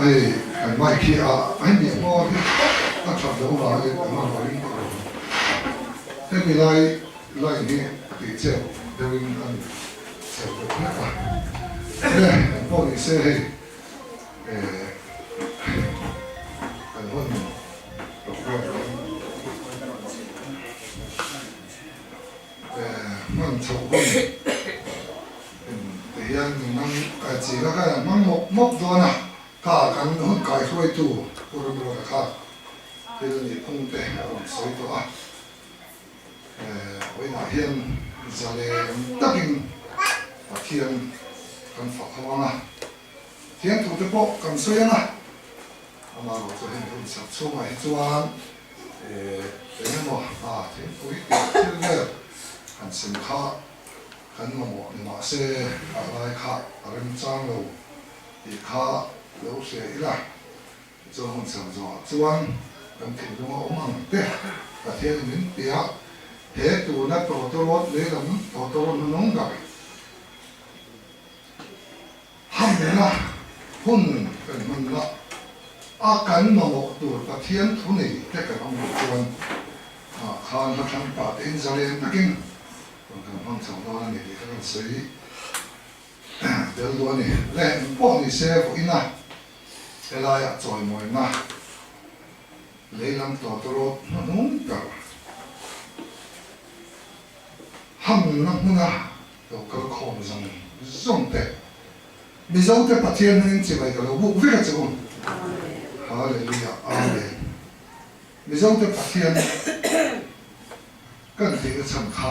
Hei kan mic hi a hemi hmawr hi a that loh avangin a hman a ring vak lo. Hemi lai line hi tih chep deuhin a ni chep deuh hlek a. Le engpawh ni se hei kan hun program Hman chhoh hun te hian min hmang chi kha khan an hmang mawp mawp dawn a, kha kan hun kaihruaitu Pu Ramruata kha thil nih phung te a rawn sawi tawh a, vawiinah hian zalem takin Pathian kan fak ho ang a, Pathian thu te pawh kan sawi ang a, amaherawhchu heng hun chak chhungah hi chuan Eng emaw hna thingpui tih thil vel han sem kha kan mamawh ni mah se a lai kha a remchang lo tih kha lo hria ila, tichuan hun chho zawhah chuan kan thinlung a awm ang te Pathianin min piah he tuna tawtawrawt lehlam tawtawrawt hnunung ber Hamna hun kan hmanna a kan mamawh tur Pathian thu nei te kan awm loh chuan ah khan hla thlang pah te in zalen takin rawn kan hmang chho dawn a ni tih kha kan sawi tel duh a ni. Le engpawh ni se vawiina helaiah chawimawina leilam tawtawrawt hnuhnung ber hamna hmuna Lo kal khawm zawng zawng te. Mizo te Pathian hmangin chibai ka lo buk vek a che u. Hallelujah Amen. Mizo te Pathian kan tihna chhan kha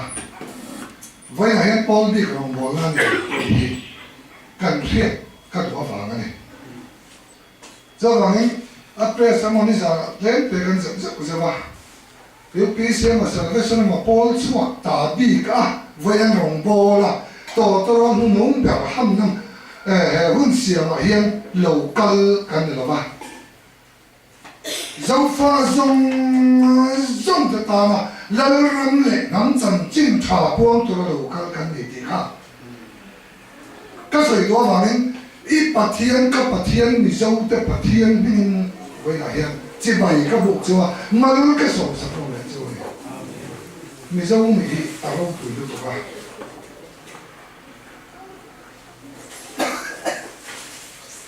vawiinah hian Paul bik rawngbawlna a ni tih hi kan hriat ka duh avang a ni. Chuvangin a press emaw nizanah tlem te kan zeuh zeuh zeuh a. UPC emaw Salvation emaw pawl chhuak ta bik a vawi an rawn bawl a, tawtawraw hnunung ber hamna he hun siamah hian lo kal kan ni lo va. Zofa zawng zawng te tana Lalram leh hnam chanchin tha puang tura lo kal kan ni tih kha ka sawi duh avangin i Pathian ka Pathian Mizo te Pathian hmingin vawiinah hian chibai ka buk chu a mal ka sawmsak lo leh chu a ni. Mizo nih hi a ropui lutuk a.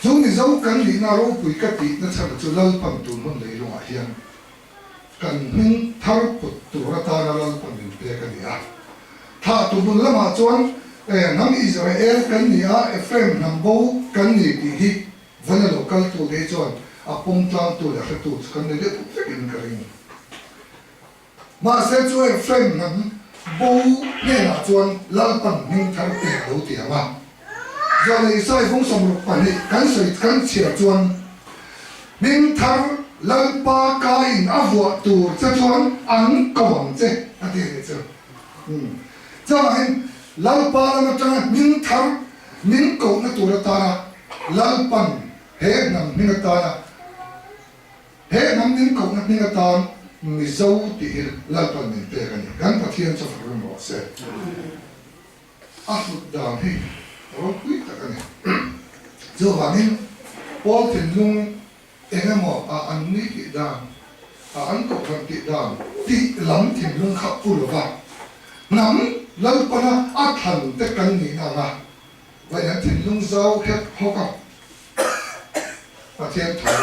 Chu Mizo kan nihna ropui ka tihna chhan chu Lalpan tun hun leilungah hian kan hming thar put tur atana Lalpan min pek a ni a. Thah tu bul lamah chuan hnam Israel kan ni a, Ephraim hnam bo kan ni tih hi vana lo kal tu te hi chuan a pawm tlang tu leh a hretu chu kan ni deuh vekin ka ring. Mahse chu Ephraim hnam bo hnenah chuan Lalpan hming thar pek a lo ti ang a. Zawlei Isai vung 62 kan sawi kan chhiar chuan hming thar Lalpa kaiin a vuah tur che chuan an ko ang che a ti a nih chu. Chuvangin Lalpa lam atanga hming thar min kohna tur atana Lalpan he hnam hming atana He hnam min kohna hming atan Mizo tih hi Lalpan min pek a ni. Kan Pathian chu fak reng rawh se. A hlut dan hi ropui tak a ni. Chuvangin Paul thinlung eng emaw a an ni tih dan, a an kohhran tih dan tih lam thinlung kha pu lova hnam Lalpana a thlan te kan nihna anga vawiin an thinlung zau hek hawk a. Pathian tho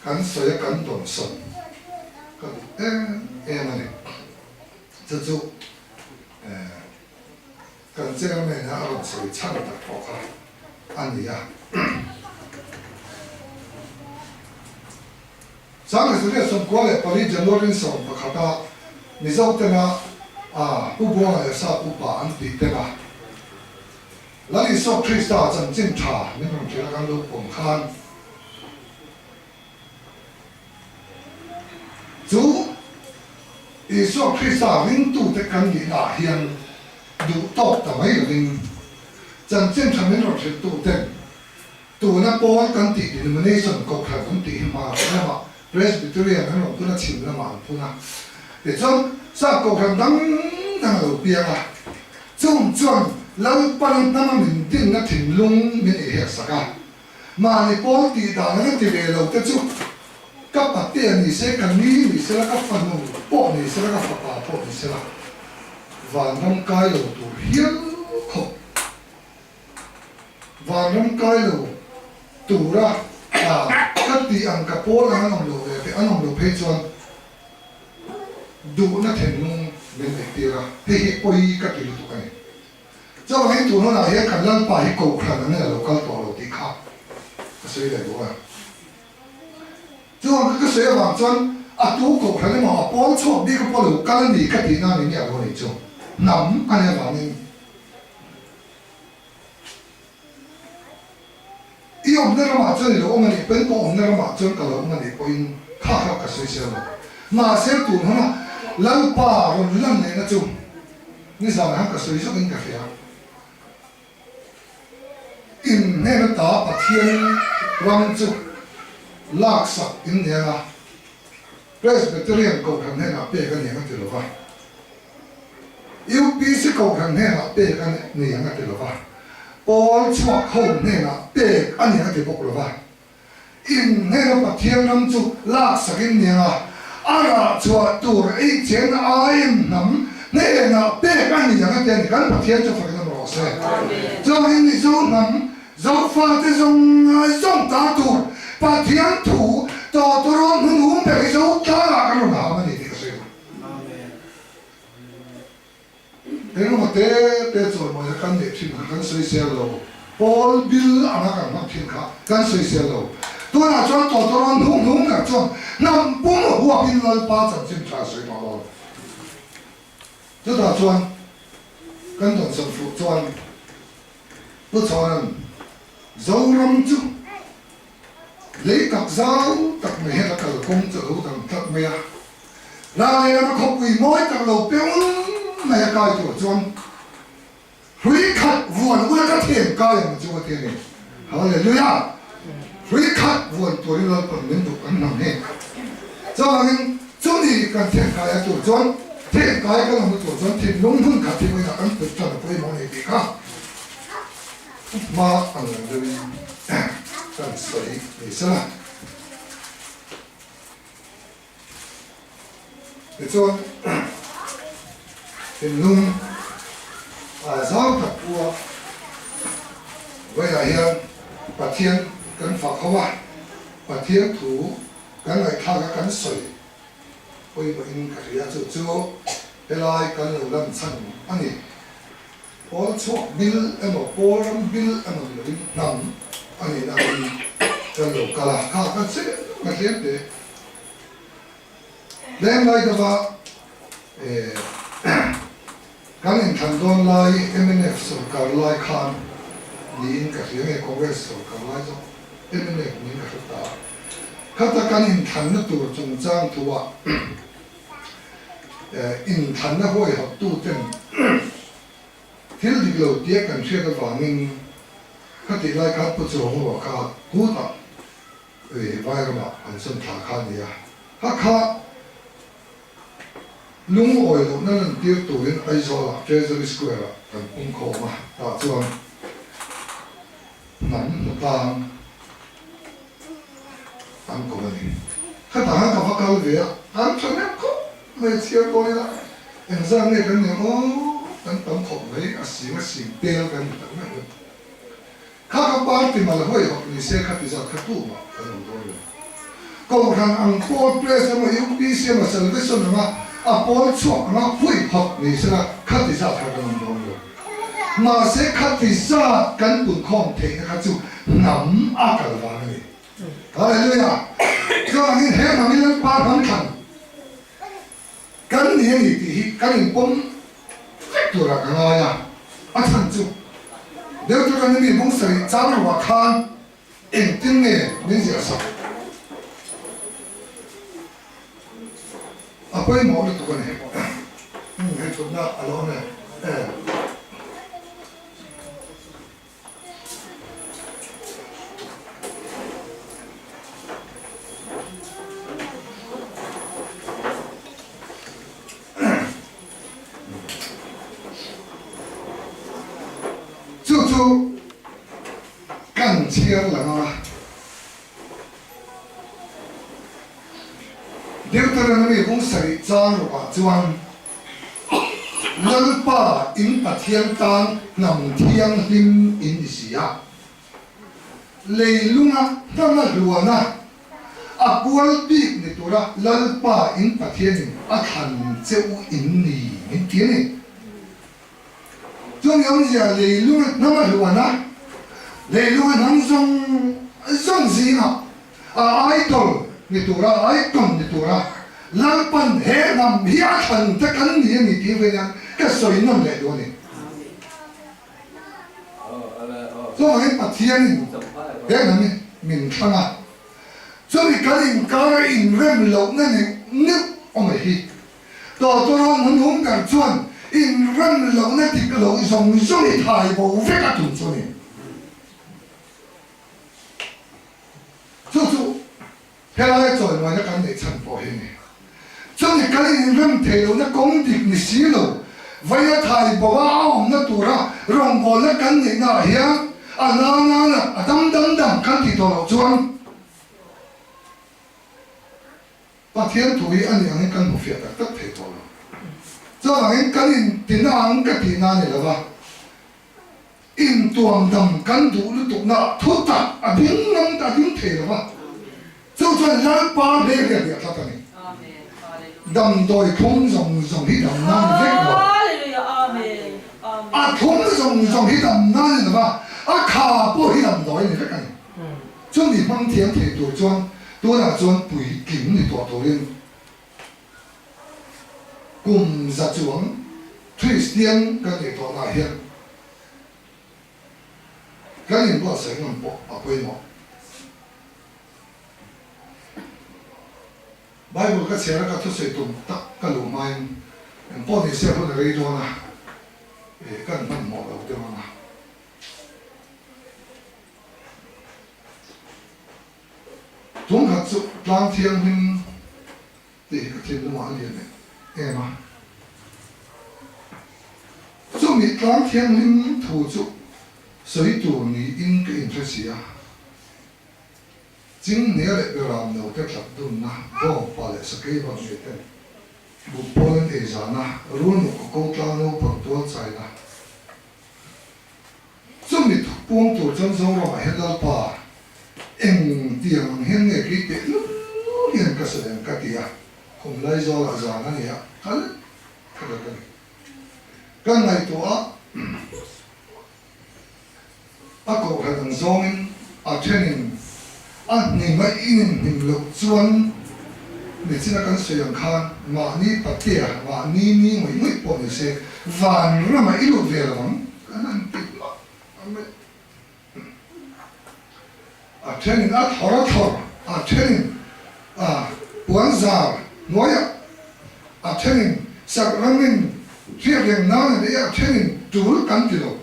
kan sawi a kan dawnsawm ka duh em em a ni. Chu chu kan chairman a rawn sawi chhan tak pawh kha a ni a. 1994 January 11 a Mizo tena Pu Buanga leh Sap Upa an tih tena Lal Isua Krista chanchin tha min rawn hrilh a kan lo pawm khan chu Isua Krista ringtute kan nihna ah hian duh tawk ta mai lovin chanchin tha min rawn hrilh tuten tuna pawl kan tih denomination kohhran an tih hi hmar lamah Presbyterian an rawn phun a chhim lamah an phun a tichuan sap kohhran dang dang a lo piang a chung chuan Lalpana hnama min dinna thinlung min ei hek sak a. Mahni pawl tih dan anga ti ve lo te chu ka patea ni se, ka ni ni sela, ka fanu pawh ni sela, ka fapa pawh ni sela, vanram kai lo tur hial khawp. Vanram kai lo tura ka tih ang ka pawl ang an awm lo ve an awm lo phei chuan duhna thinlung min neih tir a, hei hi pawi ka ti lutuk a ni. Chuvangin tun hunah hian kan Lalpa hi kohhran angin a lo kal tawh lo tih kha ka sawi leh duh a. Chuvang ka ka sawi avang chuan a tu kohhran emaw a pawl chhuak bik a pawh lo kal a ni ka tihna a ni miah lo a nih chu. Hnam a nih avangin I awmna ramah chuan i lo awm a nih pawhin ka awmna ramah chuan ka lo awm a nih pawhin kha kha ka sawi sel lo. Mahse tun huna Lalpa rawn lan lehna chu nizan han ka sawi zawkin ka hria. In hnen ata Pathian ram chu laksak in nia nga Presbyterian Kohhran hnenah pek a ni ang a ti lo va. UPC Kohhran hnenah pek a ni ang a ti lo va, Pawl chhuak ho hnenah pek a ni ang a ti bawk lo va. In hnena Pathian ram chu laksakin ni ang a, a rah chhuah tur ei chen aiin hnam hnenah pek a ni ang a ti a ni. Kan Pathian chu fakin awm rawh se. Chuangin Mizo hnam Zofate zawng zawng ta tur Pathian thu tawtawrawn hnunhum ber hi Zo tlangah kan rawn ham a ni tih ka sawi a. Engemaw te te chawimawina kan neih thin kha kan sawisel lo, pawl bil anga kan hmang thin kha kan sawisel lo. Tunah chuan tawtawrawn hnung hnung ber chuan hnam pum huapin Lalpa chanchin tha sawi tawh dawn. Chutah chuan kan dawnsawn fuh chuan Pu Chhawna'n Zoram chu Lei tak zau tak mai hian a kalkawng chu a lo dang tlat mai a, Ralei lama khawpui mawi tak lo peun mai a kai tur chuan hrui khat vuan ula ka thiam kai ang chu a ti a ni. Hallelujah! Hrui khat vuan turin Lalpan min duh kan hnam hi. Chuvangin chumi kan thiam kai a tur chuan thiam kai kan awmna tur chuan thinlung hmun khat hi vawiinah kan put tan a pawimawh a ni tih kha Hma ang lang deuhin kan sawi ni sela. Tichuan thinlung zau tak pua vawiinah hian Pathian kan fak ho a, Pathian thu kan ngaihthlak a kan sawi pawimawhin ka hria chu chu helai kan lo lan chhan a ni. Pawl chhuak bil emaw pawl ram bil emaw ni lovin hnam a nihna angin kan lo kal a, kha kan che a tlem te. Leng lai deuha kan inthlan dawn lai mnf sawrkar lai khan niin ka hria nge Congress sawrkar lai zawk mnf niin ka hre ta a, khata kan inthlanna tur chungchang thuah Inthlanna huaihawttuten thil dik lo tia kan hriat avangin khatih lai khan Pu Chuangrua kha kutah Vairamah an sawn thla kha a ni a, kha kha lungawi lohna lantir turin Aizawlah Treasury Square-ah kan pungkhawm a, tah chuan Hnam hnatlang an ko a ni. Khatah khan ka va kal ve a, kan tha nek khawp mai chhiar dawn ila engzat nge kan nih aw kan tam khawp mai a sing a sing tel kan ni tak meuh meuh. Kha ka party mal hawi hawk ni se kha ti zat kha tumah kan awm dawn lo. Kohhran ang pawl press emaw UPC emaw Salvation anga a pawl chhuak anga hui hawk ni sela kha ti zat kha kan awm dawn lo. Mahse khati zat kan punkhawm theihna kha chu hnam a kal vang a ni. Hallelujah! Chuvangin he hnam hi Lalpa hnam thlan kan ni a ni tih hi kan inpawm vek turah ka ngai a. A chhan chu Deuteronomy bung sarih chang ruah khan engtin nge min ziah sak? A pawimawh lutuk a ni. Umm hei thutna a lo awm e. Chu chu kan chhiar lang a. Deuteronomy bung sarih chang rukah chuan, Lalpa in Pathian tan hnam thianghlim in ni si a. Leilunga hnama hluana a pual bik ni tura Lalpa in Pathianin a thlan che u in ni min ti a ni. Chumi awmzia leilunga hnama hluana leilunga hnam zawng zawng zingah a idol ni tura a icon ni tura Lalpan he hnam hi a thlan te kan ni a ni tih vei hian ka sawi nawn leh duh a ni. Chuvangin Pathianin he hnam hi min thlang a, chumi kan inkar a inrem lohna neuh neuh awm a hi. Tawtawrawn hmunhum ber chuan inrem lohna dik loh zawng zawng hi thai bo vek a tum chu a ni. Chu chu Helaia chawimaina kan neih chhan pawh hi a ni. Chumi kan inrem theih lohna kawng dik ni si lo, vaia thai bo a a awmna tura rawngbawlna kan neihna ah hian a na na na, a dam dam dam kan tih tawh loh chuan Pathian thu hi a nih angin kan hmu fiah tak tak thei tawh lo. Chuvangin kan intina ang ka tihna a ni lo va. Intuam dam kan duh lutukna thu tak a ding ngam a ding thei lo va, chu chuan Lalpa hle hi a biah tlat a ni. Damdawi thlum zawng zawng hi damna a ni vek lo. A thlum zawng zawng hi damna a ni lo va, a kha pawh hi damdawi a ni vek a ni. Chumi hmang thiam thei tur chuan tunah chuan puitling ni tawh turin Kum za chuang Kristian kan nih tawhnaah hian kan inbuatsaih ngam pawh a pawimawh. Bible ka chhiar a ka thusawi tum tak ka luh hmain eng pawh ni se hun a rei dawn a, kan hmanhmawh lo deuh ang a. Tumkhat chu tlang thianghlim tih hi ka thinlungah a lian em em a. Chumi tlang thianghlim thu chu sawi tur niin ka inhre si a. Chinghnia leh Beram no te tlat dunna, bawngpa leh sakei vang ngei ten buhpawl an ei zana, rulnuk a ko tlang naupang tual chaina. Chumi thupuang tur chuan Zoramah hian Lalpa eng tiang ang hian nge kei teh lul hian ka sawi ang ka ti a, khum Laizawlah zan a ni a, kal ka rak a ni. Ka ngaihtuah a, a kohhran ang zawngin a thenin a hnim a in hnim loh chuan nichina kan sawi ang khan mahni patea mahni ni ngawih ngawih pawh ni se vanramah i lut ve lo ang kan han ti hmak mai. A thenin a thlawr a thlawr, a thenin a puan zar hnuaiah, a thenin sak ramin hriat reng nan a nei a, a thenin tul kan ti lo.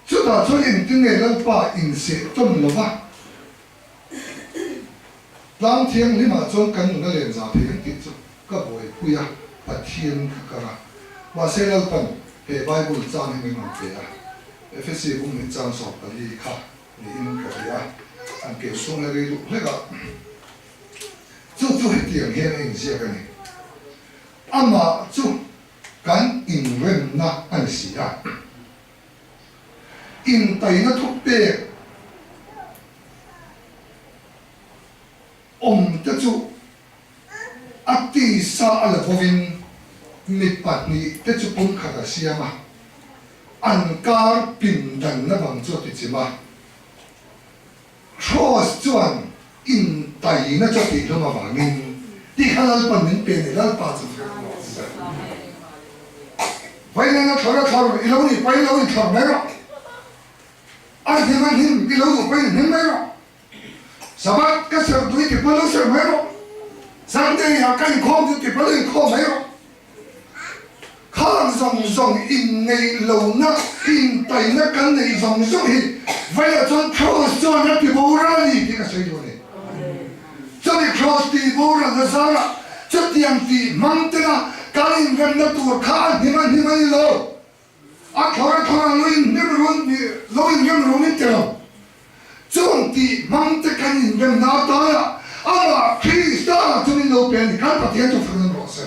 Chutah chuan engtin nge Lalpa inseh tawn lo va, Tlang Thianghlimah chuan kan nun a len za thei ang tih chu ka buaipui a, Pathian ka kar a. Mahse Lalpan he Bible chang hi min rawn pe a, Efesi bung hnih chang 14 kha niin ka hria a, an keu chhung la rei duh hlek a, chu chu hetiang hian a inziak a ni, Amah chu kan inremna a ni si a. Intaina thupek awm te chu a tisa a la bawin mi pahnihte chu pumkhat a siam a, an kar pindanna bang chu a tichim a. Kraws chuan intaina chu a tih hlawm avangin tih kha Lalpan min pe a ni, Lalpa chu fek rawh se. Vainana thlawr a thlawr i lo nih pahin lo inthlawr mai rawh. A hnim a hnim i lo duh pahin hnim mai rawh. Sabbath ka serh duh i ti pahin lo serh mai rawh. Sunday ah ka inkhawm duh ti pahin lo inkhawm mai rawh. Khang zawng zawng inneih lohna, intaina kan neih zawng zawng hi vaiah chuan Kraws chuan a ti boral a ni tih ka sawi duh a ni. Chumi Kraws tih boralna zarah chutiang tih hmang tena kan inremna tur kha a hnim a hnim a ni lo. A thlawr a thlawr a lo inhnem run lo inrem run in ti lo. Chung tih hmang te kan inremna atana amah. Amah Krista chu min lo pe a ni. Kan Pathian chu fak nawn rawh se.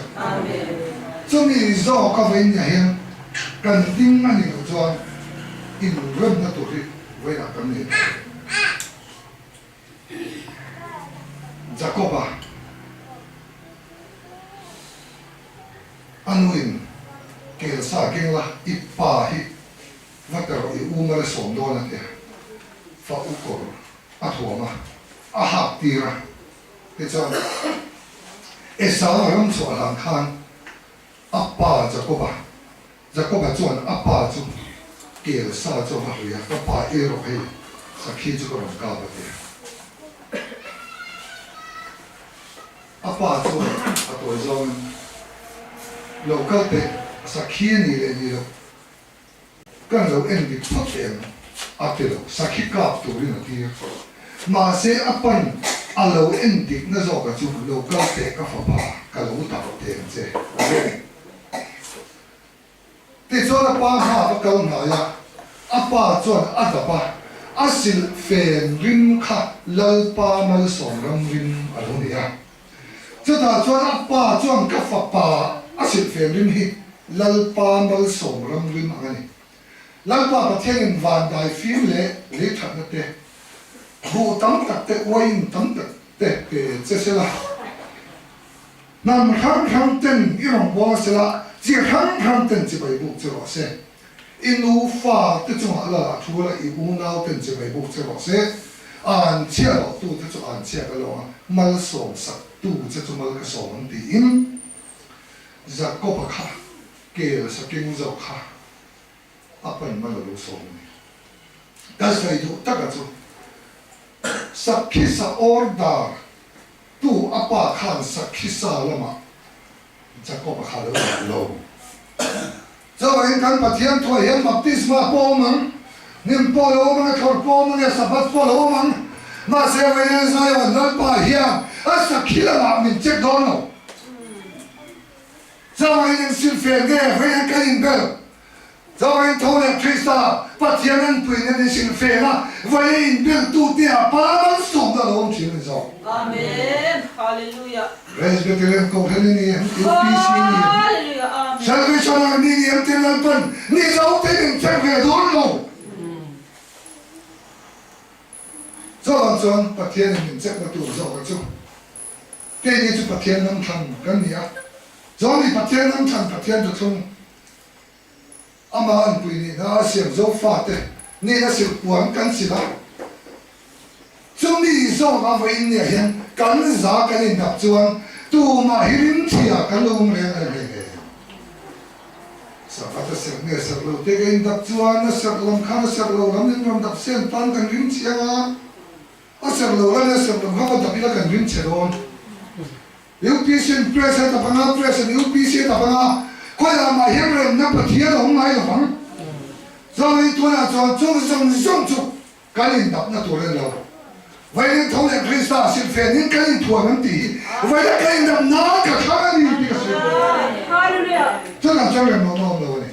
Chumi zawk a vawiin ah hian kan ding a nih loh chuan inremna tur hi vawiinah kan nei thei. Jakoba a nuin kelsa keng la i pa hi va pe rawh i u mala sawm dawn a tia fa u kawr a thuam a, a hak tir a, tichuan Esau a ram chhuah hlan khan a pa Jakoba, Jakoba chuan a pa chu kel sa chu a va hlui a, ka pa ei rawh hei sakhi chu ka rawn kap a ti a. A pa chuan a tawi zawngin, Lo kal teh, sakhi a nih leh nih loh Kan lo en dik phawt em? A ti lo, sakhi kap turin a tir. Mahse a pan a lo en dikna zawka chu lo kal teh ka fapa, ka lo dap teh ang che, a ti a ni. Tichuan a pa hma va kal hnai a, a pa chuan a dap a, a silh fen rim kha Lalpa malsawm ram rim a lo ni a. Chutah chuan a pa chuan ka fapa a silh fen rim hi Lalpa malsawm ram rim ang a ni. Lalpa Pathianin van dai fim leh lei thatna te, buh tam tak te, uaiin tam tak te pe che sela, hnam hrang hrang ten i rawngbâwl sela, chi hrang hrang ten chibai buk che rawh se. I nu fa te chungah la lah thu la, i unau ten chibai buk che rawh se. An chhia loh tu te chu an chhia ka lo ang a, malsawm sak tu che chu mal ka sawm ang tiin Jakob-a kha kel saking zawk kha a pan mal a lo sawm a ni. Ka sawi duh taka chu Sakhisa order tu a pa khan Sakhisa lamah Jakob-a kha lo dah lo. Chuvangin kan Pathian thuah hian baptisma pawh awm ang, hnim pawh lo awm ang, a thlawr pawh awm ang, a Sabbath pawh lo awm ang. Mahse vawiin Zion Lalpa hian a sakhi lamah min check dawn lo. Chuvangin eng silfen nge vawiin kan inbel? Chuvangin tho leh Krista Pathian an puiin an insilfen a, vawiin inbeltute ah Pa malsawmna lo awm thin a ni zawk. Amen. Hallelujah. Presbyterian Kohhran i ni em? UPC i ni em? Salvation Army i ni em? Tin Lalpan Mizo te min check ve dawn lo. Chuvang chuan Pathianin min check na tur zawk a chu keini chu Pathian hnam thlan kan ni a, chuan mi Pathian hnam thlan Pathian thuthlung Amah an pui nihna a siam zo fate nihna silh puan kan silh a, chumi zawng a vawiin nia hian kan za kan indap chuan tumah hi rimchhia kan lo awm reng reng hlei hle. Sabbath a serh nge serh lo te ka indap chuan a serh lam khan a serh lo lam in rawn dap sen tan kan rimchhia ang a, a serh lo lam in a serh lam kha va dap ila kan rimchhe dawn. UPC in press a dap anga, press in UPC a dap anga, khawiah mah hian remna Pathian a awm ngai lo vang. Chuanin tunah chuan chung zawng zawng chu kan indapna tur a ni lo. Vawiin tho leh Krista silhfenin kan inthuam ang tih hi vawiina kan indap nan ka thlang a ni tih ka sawi bawk. Chutah chuan remlohna a awm lo a ni.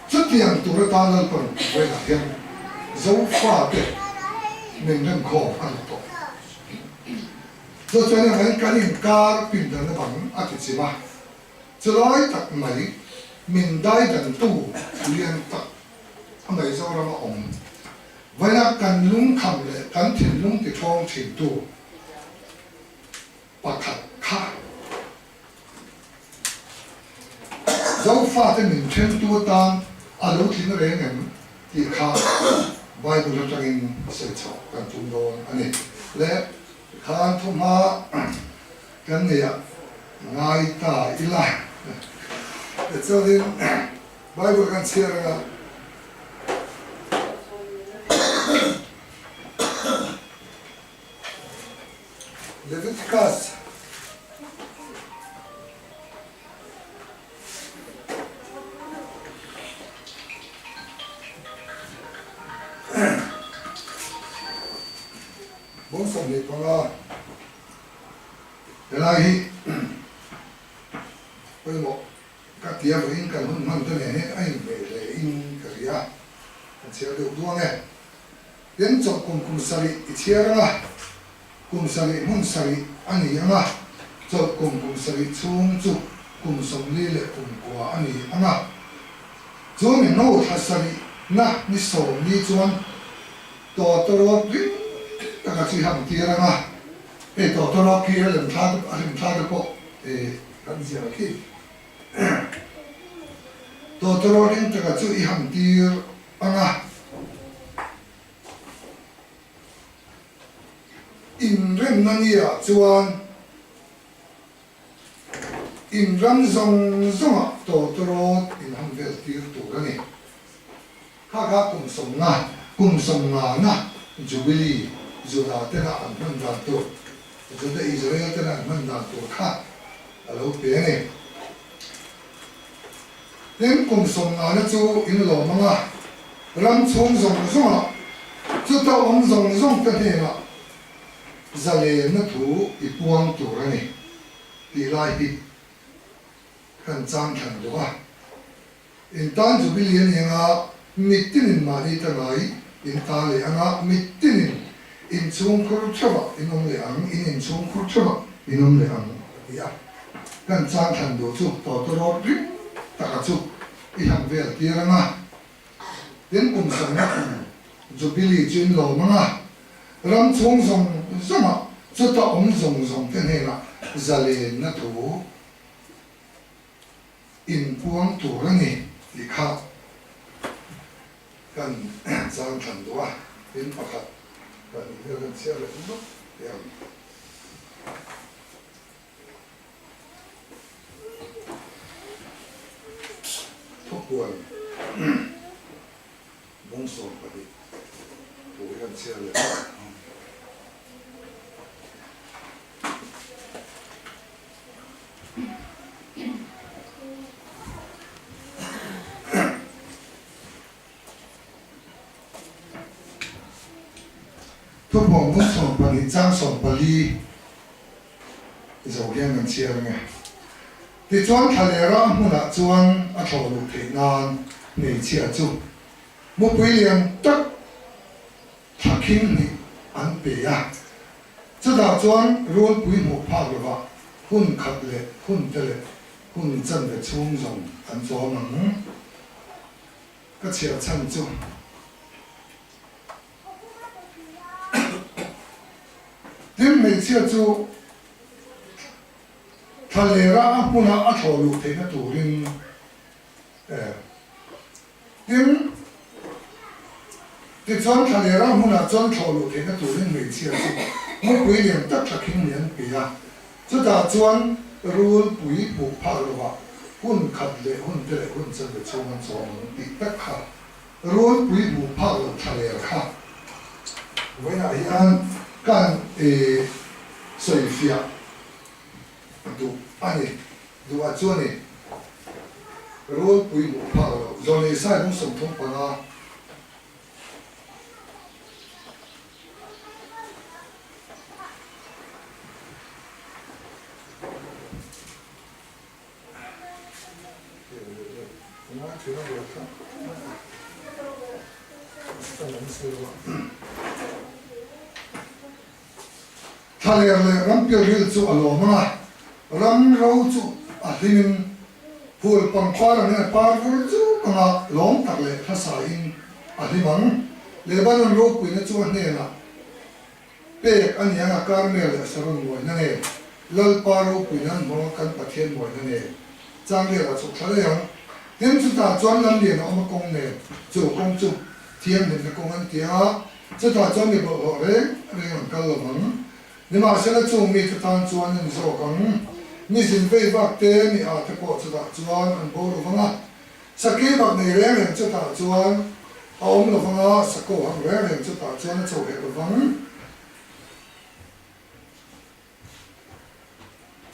Chutiang tur atan Lalpan vawiinah hian Zofate min remkhawm a duh tawh. Chu chuan engvangin kan inkar pindan avang a ti chim a, chulai tak mai min daidantu lian tak a mai Zorama awm vawiina kan lungkham leh kan thinlung tithawng thintu pakhat kha Zofate min thentu atan a lo tling reng em tih kha Bible atangin sawi chhoh kan tum dawn a ni. Le khan thuhma kan neih ah ngai ta ila. Tichuanin Bible kan chhiar anga. Leviticus Bawng 25 helai hi pawimawh ka tia vawiin kan hun hman te nen hian a inhmeh hle in ka hria kan chhiar deuh duang e. Tin chawlh kum kum sarih i chhiar ang a. Kum sarih hmun sarih a ni ang a, chawlh kum kum sarih chhung chu kum 40 leh kum kua a ni ang a. Chu mi hnu thla sarih na ni 40 chuan tawtawrawt ring taka chi ham tir ang a, hei tawtawrawt khi a lem thla te a hlim thla te pawh kan ziah khi. Tawtawrawt ring taka chu i ham tir ang a. Inremna niah chuan in ram zawng zawngah tawtawrawt in han vel tir tur a ni. Kha kha kum sawmna, kum sawmngana Jubilee, Juda tena an hman dan tur, Juda Israel tena an hman dan tur kha a lo pe a ni. Tin, kum sawmngana chu in lawm ang a, ram chhung zawng zawngah chuta awm zawng zawng te hnenah zalenna thu i puang tur a ni tih lai hi kan chang thlan duh a. In tan Jubilee a ni ang a, mitinin mahni ta ngai in ta leh ang a, mitinin inchhungkhur theuhah in awm leh ang, in inchhungkhur theuhah in awm leh ang a ti a. Kan chang thlan duh chu tawtawrawt ring taka chu i han vel tir ang a, tin kum sawmna kum Jubilee chu in lawm ang a, ram chhung zawng zawngah chuta awm zawng zawng te hnenah zalenna thu inpuang tur a ni tih kha kan chang thlan duh a, tin pakhat pahnih vel kan chhiar leh nawk teh ang. Thupuan bung 12 thu hi kan chhiar leh nawk ang. Thupuan bung 12 chang 14 Zo hian kan chhiar ang e. Tichuan thlalera a hmunah chuan a thlawh luh theih nan hmeichhia chu mupui lian tak thla khing hnih an pe a. Chutah chuan rulpui hmuh phak lovah hun khat leh hun te leh hun chanve chhung zawng an chawm ang. Ka chhiar chhan chu. Tin, hmeichhia chu thlalera a hmuna a thlawh luh theihna turin Tin, tichuan thlalera a hmunah chuan thlawh luh theihna turin hmeichhia chu mupui lian tak thlakhing ni an pe a. Chutah chuan rulpui hmuh phak lovah hun khat leh hun te leh hun chanve chhung an chawm ang tih tak kha Rulpui hmuh phak loh tha ler kha vawiinah hian kan sawifiah duh a ni. Duh ah chuan i rulpui hmuh phak loh Zawnei Sai bung 35. Thlaler leh rampialril chu a lawm ang a, ram ro chu a hlimin phul pangpar angin a par vur zuk ang a, lawm tak leh hlasain a hlim ang. Lebanon ropuina chu a hnenah Pek a ni ang a Karmel leh Saron mawina nen, Lalpa ropui nan hmanga kan Pathian mawina nen, Changriat a chhuk thla daih ang. Tin, chutah chuan lamlian a awm a kawng nen, chu kawng chu thianghlimna kawng an ti a, chutah chuan mi bawlhhlawh reng reng an kal lo vang. Nimahsela chung mite tan chuan a ni zawk ang. Mi zin vei vak te, mi â te pawh chutah chuan an bo lo vang a, Sakei bak nei reng reng chutah chuan a awm lo vang a, sako hang reng reng chutah chuan a cho heh lo vang.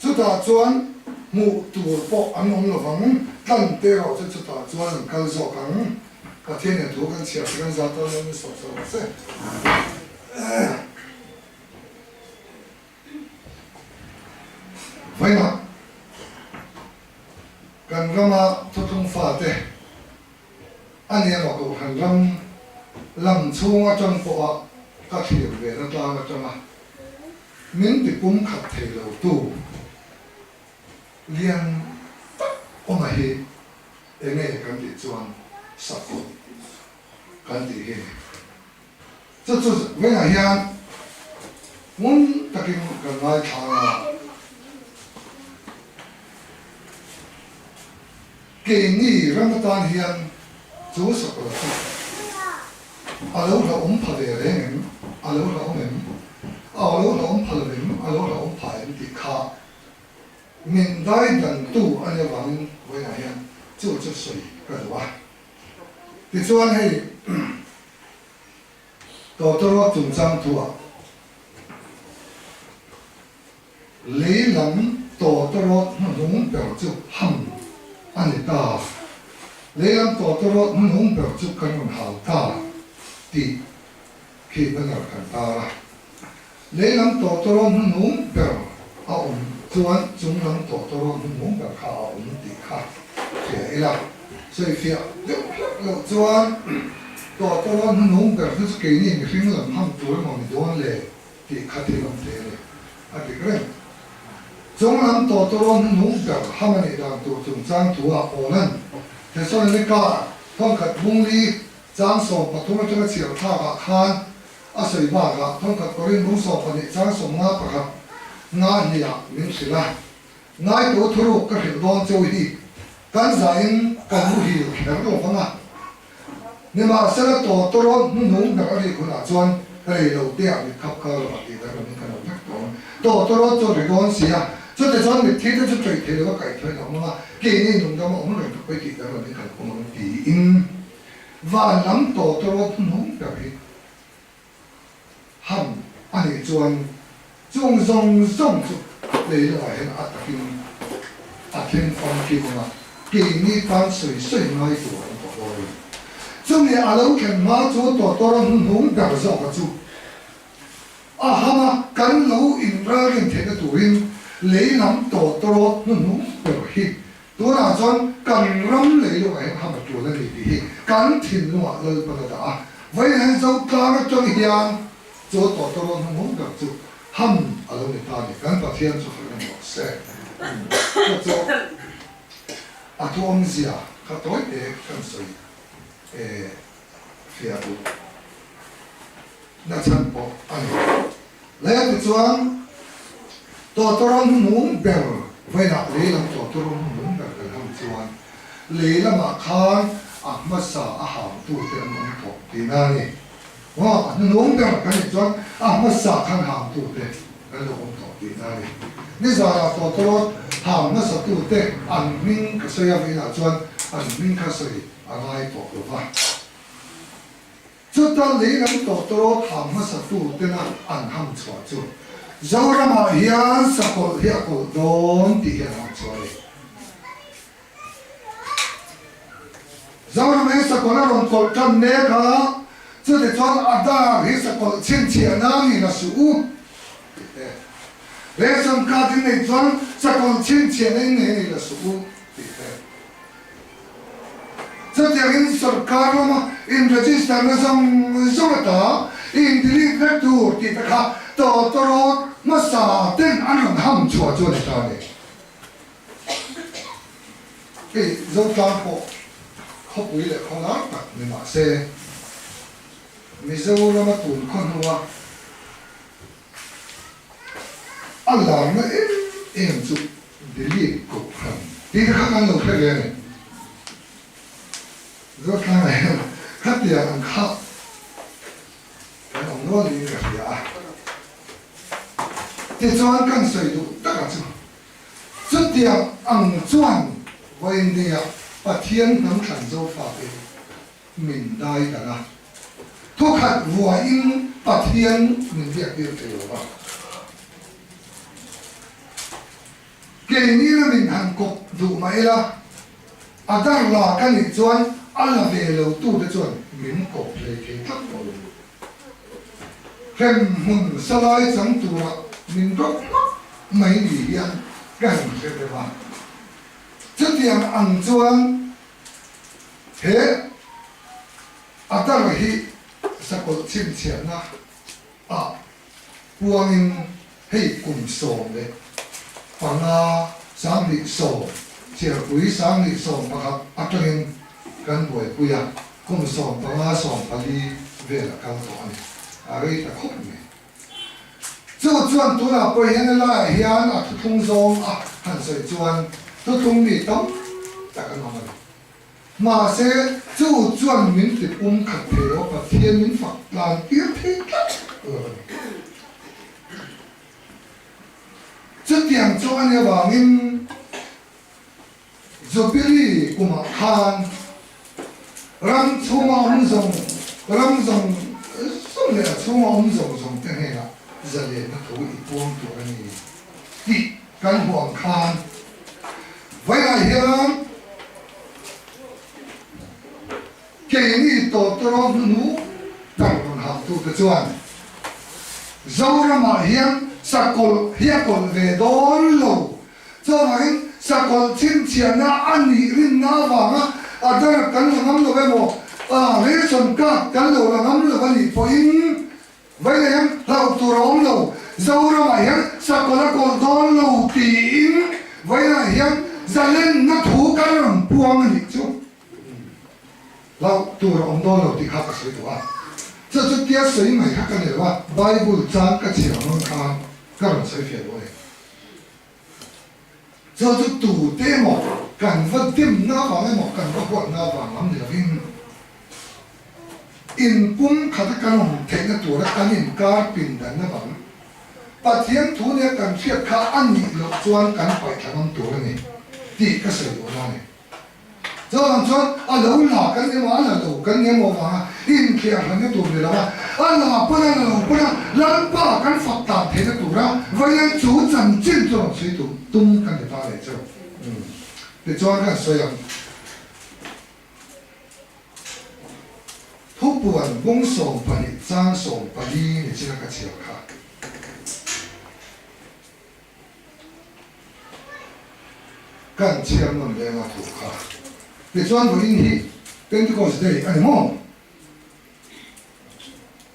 Chutah chuan hmuh tur pawh an awm lo vang, tlan te erawh chu chutah chuan an kal zawk ang. Pathian in thu kan chhiar chu kan zat dawn lo ni sawh sawh rawh se. Vawiinah kan rama thuthlung fate a ni emaw Kohhran ram lam chhung atang pawha ka thlir ve na tlang atanga. Min ti pumkhat thei lo tu lian tak awma hi enge kan tih chuan sakawt kan tih hi a ni. Chu chu vengah hian ngun takin kan ngaithla a. Keini ram atan hian chu sakawr chu a lo hlauhawm pha ve reng em? A lo hlauhawm em? A lo hlauhawm pha lo em? A lo hlauhawm pha em tih kha min daidantu a nih avangin vawiinah hian chu chu sawi ka duh a. Tichuan hei Tawtawrawt chungchang thuah lei lam tawtawrawt hnuhnung ber chu ham a ni ta. Lei lam tawtawrawt hnuhnung ber chu kan rawn hau ta tih khi banner kan tar a. Lei lam tawtawrawt hnuhnung ber a awm chuan chung lam tawtawrawt hnuhnung ber kha a awm tih kha hria ila. Sawifiah deuh hlek loh chuan tawtawrawt hnuhnung ber chu chu keini mihring lam ham tur emaw ni dawn le tih kha thil awm thei a ni. A dik reng. Chung lam tawtawrawt hnuhnung ber ham a nih dan tur chungchang thu ah Paula'n Thesalonika thawnkhat bungli chang 13 atanga chhiar thlak ah khan A sawi bakah thawnkhat Korin bung 12 chang 51 nga hniah min hrilh a, Ngaitu thuruk ka hrilh dawn cheu hi kan zahin kan muhil kher lo vang a, nimahsela tawtawrawt hnuhnung ber a rik hunah chuan rei lo te ah mit khap kal rawh tih dang lamin kan awm vek tawh ang. Tawtawrawt chu a ri dawn si a, chute chuan mitthi te chu ṭawih thei lova kaih thawi lo ang a, keini nungdam a awm reng tak pawi tih dang lamin kan awm ang tiin van lam tawtawrawt hnuhnung ber hi Ham a nih chuan chung zawng zawng chu lei lamah hian a takin a thleng famkim ang a, keini tan sawi sawi ngai tur an tawh dawn a ni. Chumi a lo thlen hma chu tawtawra hnuhnung ber zawka chu a ham a, kan lo inralrin theihna turin lei lam tawtawrawt hnuhnung ber hi Tunah chuan kan ram lei lungah hian ham a tul a ni tih hi kan thinlungah Lalpan a dah a. Vawiin hian Zotlang atang hian chu tawtawrawn hnuhnung ber chu ham a lo ni ta a ni. Kan Pathian chu fak reng rawh se. Chu chu a thuawmzia kha tawi te kan sawi fiah duh nachhan pawh a ni. Lei a ti chuan tawtawrawn hnuhnung ber vawiinah lei lam tawtawrawn hnuhnung ber kan ham chuan lei lamah khan a hmasa a hamtute an awm tawh tihna a ni. Maw a hnuhnung ber kan nih chuan a hmasa khan hamtute kan lo awm tawh tihna a ni. Nizanah tawtawrawt ham hmasatute an hming ka sawi a vawiinah chuan an hming kha sawi a ngai tawh lo va. Chuta lei lam tawtawrawt ham hmasa tu tena an ham chhuah chu Zoramah hian sakawlh hi a kawlh dawn tih hi an ham chhuah a ni. Zoram hi sakawlh a rawn kawlh tan mek a, chutichuan a dar hi sakawlh chhinchhiah nan i la suh u tih te, ration card in neih chuan sakawlh chhinchhiahna in nei i la suh u tih te. Chutiangin sorkar lama in register na zawng zawng ata in delete vek tur tih te kha tawtawrawt hmasa ten an rawn ham chhuah chu a ni ta a ni. Hei Zotlang pawh khawpui leh khawlar tak ni mah se Mizorama tun khaw hnua A larna em em chu delete kohhran tih te kha kan lo hre ve a ni. Zotlangah hian khatiang ang kha kan awm nual niin ka hria a. Tichuan kan sawi duh taka chu chutiang ang chuan vawiin nia Pathian hnam thlan Zofate min dai dan a, thukhat vuain Pathian min biaktir thei lo va. Keini lamin han kawp duh mah ila, a dar la ka nih chuan a la ve lo tute chuan min kawp hlei thei tlat tawh lo. Hremhmun salai chang tura min rawk hmak mai ni hian ka han hre deuh a. Chutiang ang chuan He a dar hi sakawlh chhinchhiahna ah puangin. Hei kum 15, 2010, Chhiarpui 2011 atangin kan buaipui a, kum 15, 14 vel a kal tawh a ni. A rei ta khawp mai. Chu chuan tunah pawh hian helaiah hian a thuthlung zawng a han sawi chuan thuthlung mi tam tak an awm a ni. Mahse, chu chuan min ti pum khat thei lo a, Pathian min fak tlan tir thei tlat lo a ni. Chutiang chu a nih avangin Jubilee kumah khan ram chhunga awm zawng, ram zawng zawng leh a chhunga awm zawng zawng te hnenah zalenna thu i puang tur a ni tih kan hmuh ang khan Vawiinah hian keini tawtawraw hnu tar rawn hamtute chuan Zoramah hian sakawlh hi a kawlh ve dawn lo. Chuvangin sakawlh chhinchhiahna a nih rinna avanga a dar kan la ngam lo emaw, ration card kan lo la ngam lo a nih pawhin Vawiinah hian hlauh tur a awm lo, Zoramah hian sakawlh a kawlh dawn lo tiin vawiinah hian zalenna thu kan rawn puang a nih chu. Hlauh tur a awm dawn lo tih kha ka sawi duh a, chu chu tia sawi mai kha ka ni lo a, Bible chang ka chhiar nawn khan ka rawn sawi fiah duh a ni. Chu chu tute emaw kan va dimna avang emaw kan va huatna avang lam ni lovin in pum khata kan awm theihna tura kan inkar pindan avang Pathian thu nia kan hriat kha a nih loh chuan kan paihthla ngam tur a ni tih ka sawi duhna a ni. Chuvang chuan a lo la kan emaw a la lo kan emaw avanga inthliar hranna tur ni lova, a la pawn a la lo pawn a Lalpa kan fak tan theihna tura vawiin chu chanchin chu rawn sawi tur tum kan ni ta leh cheu. Tichuan kan sawi ang. Thupuan bung 12 chang 14 ni chin a ka chhiar kha. Kan chhiar nawn leng a thu kha. Tichuan vawiin hi Pentecost Day a ni maw?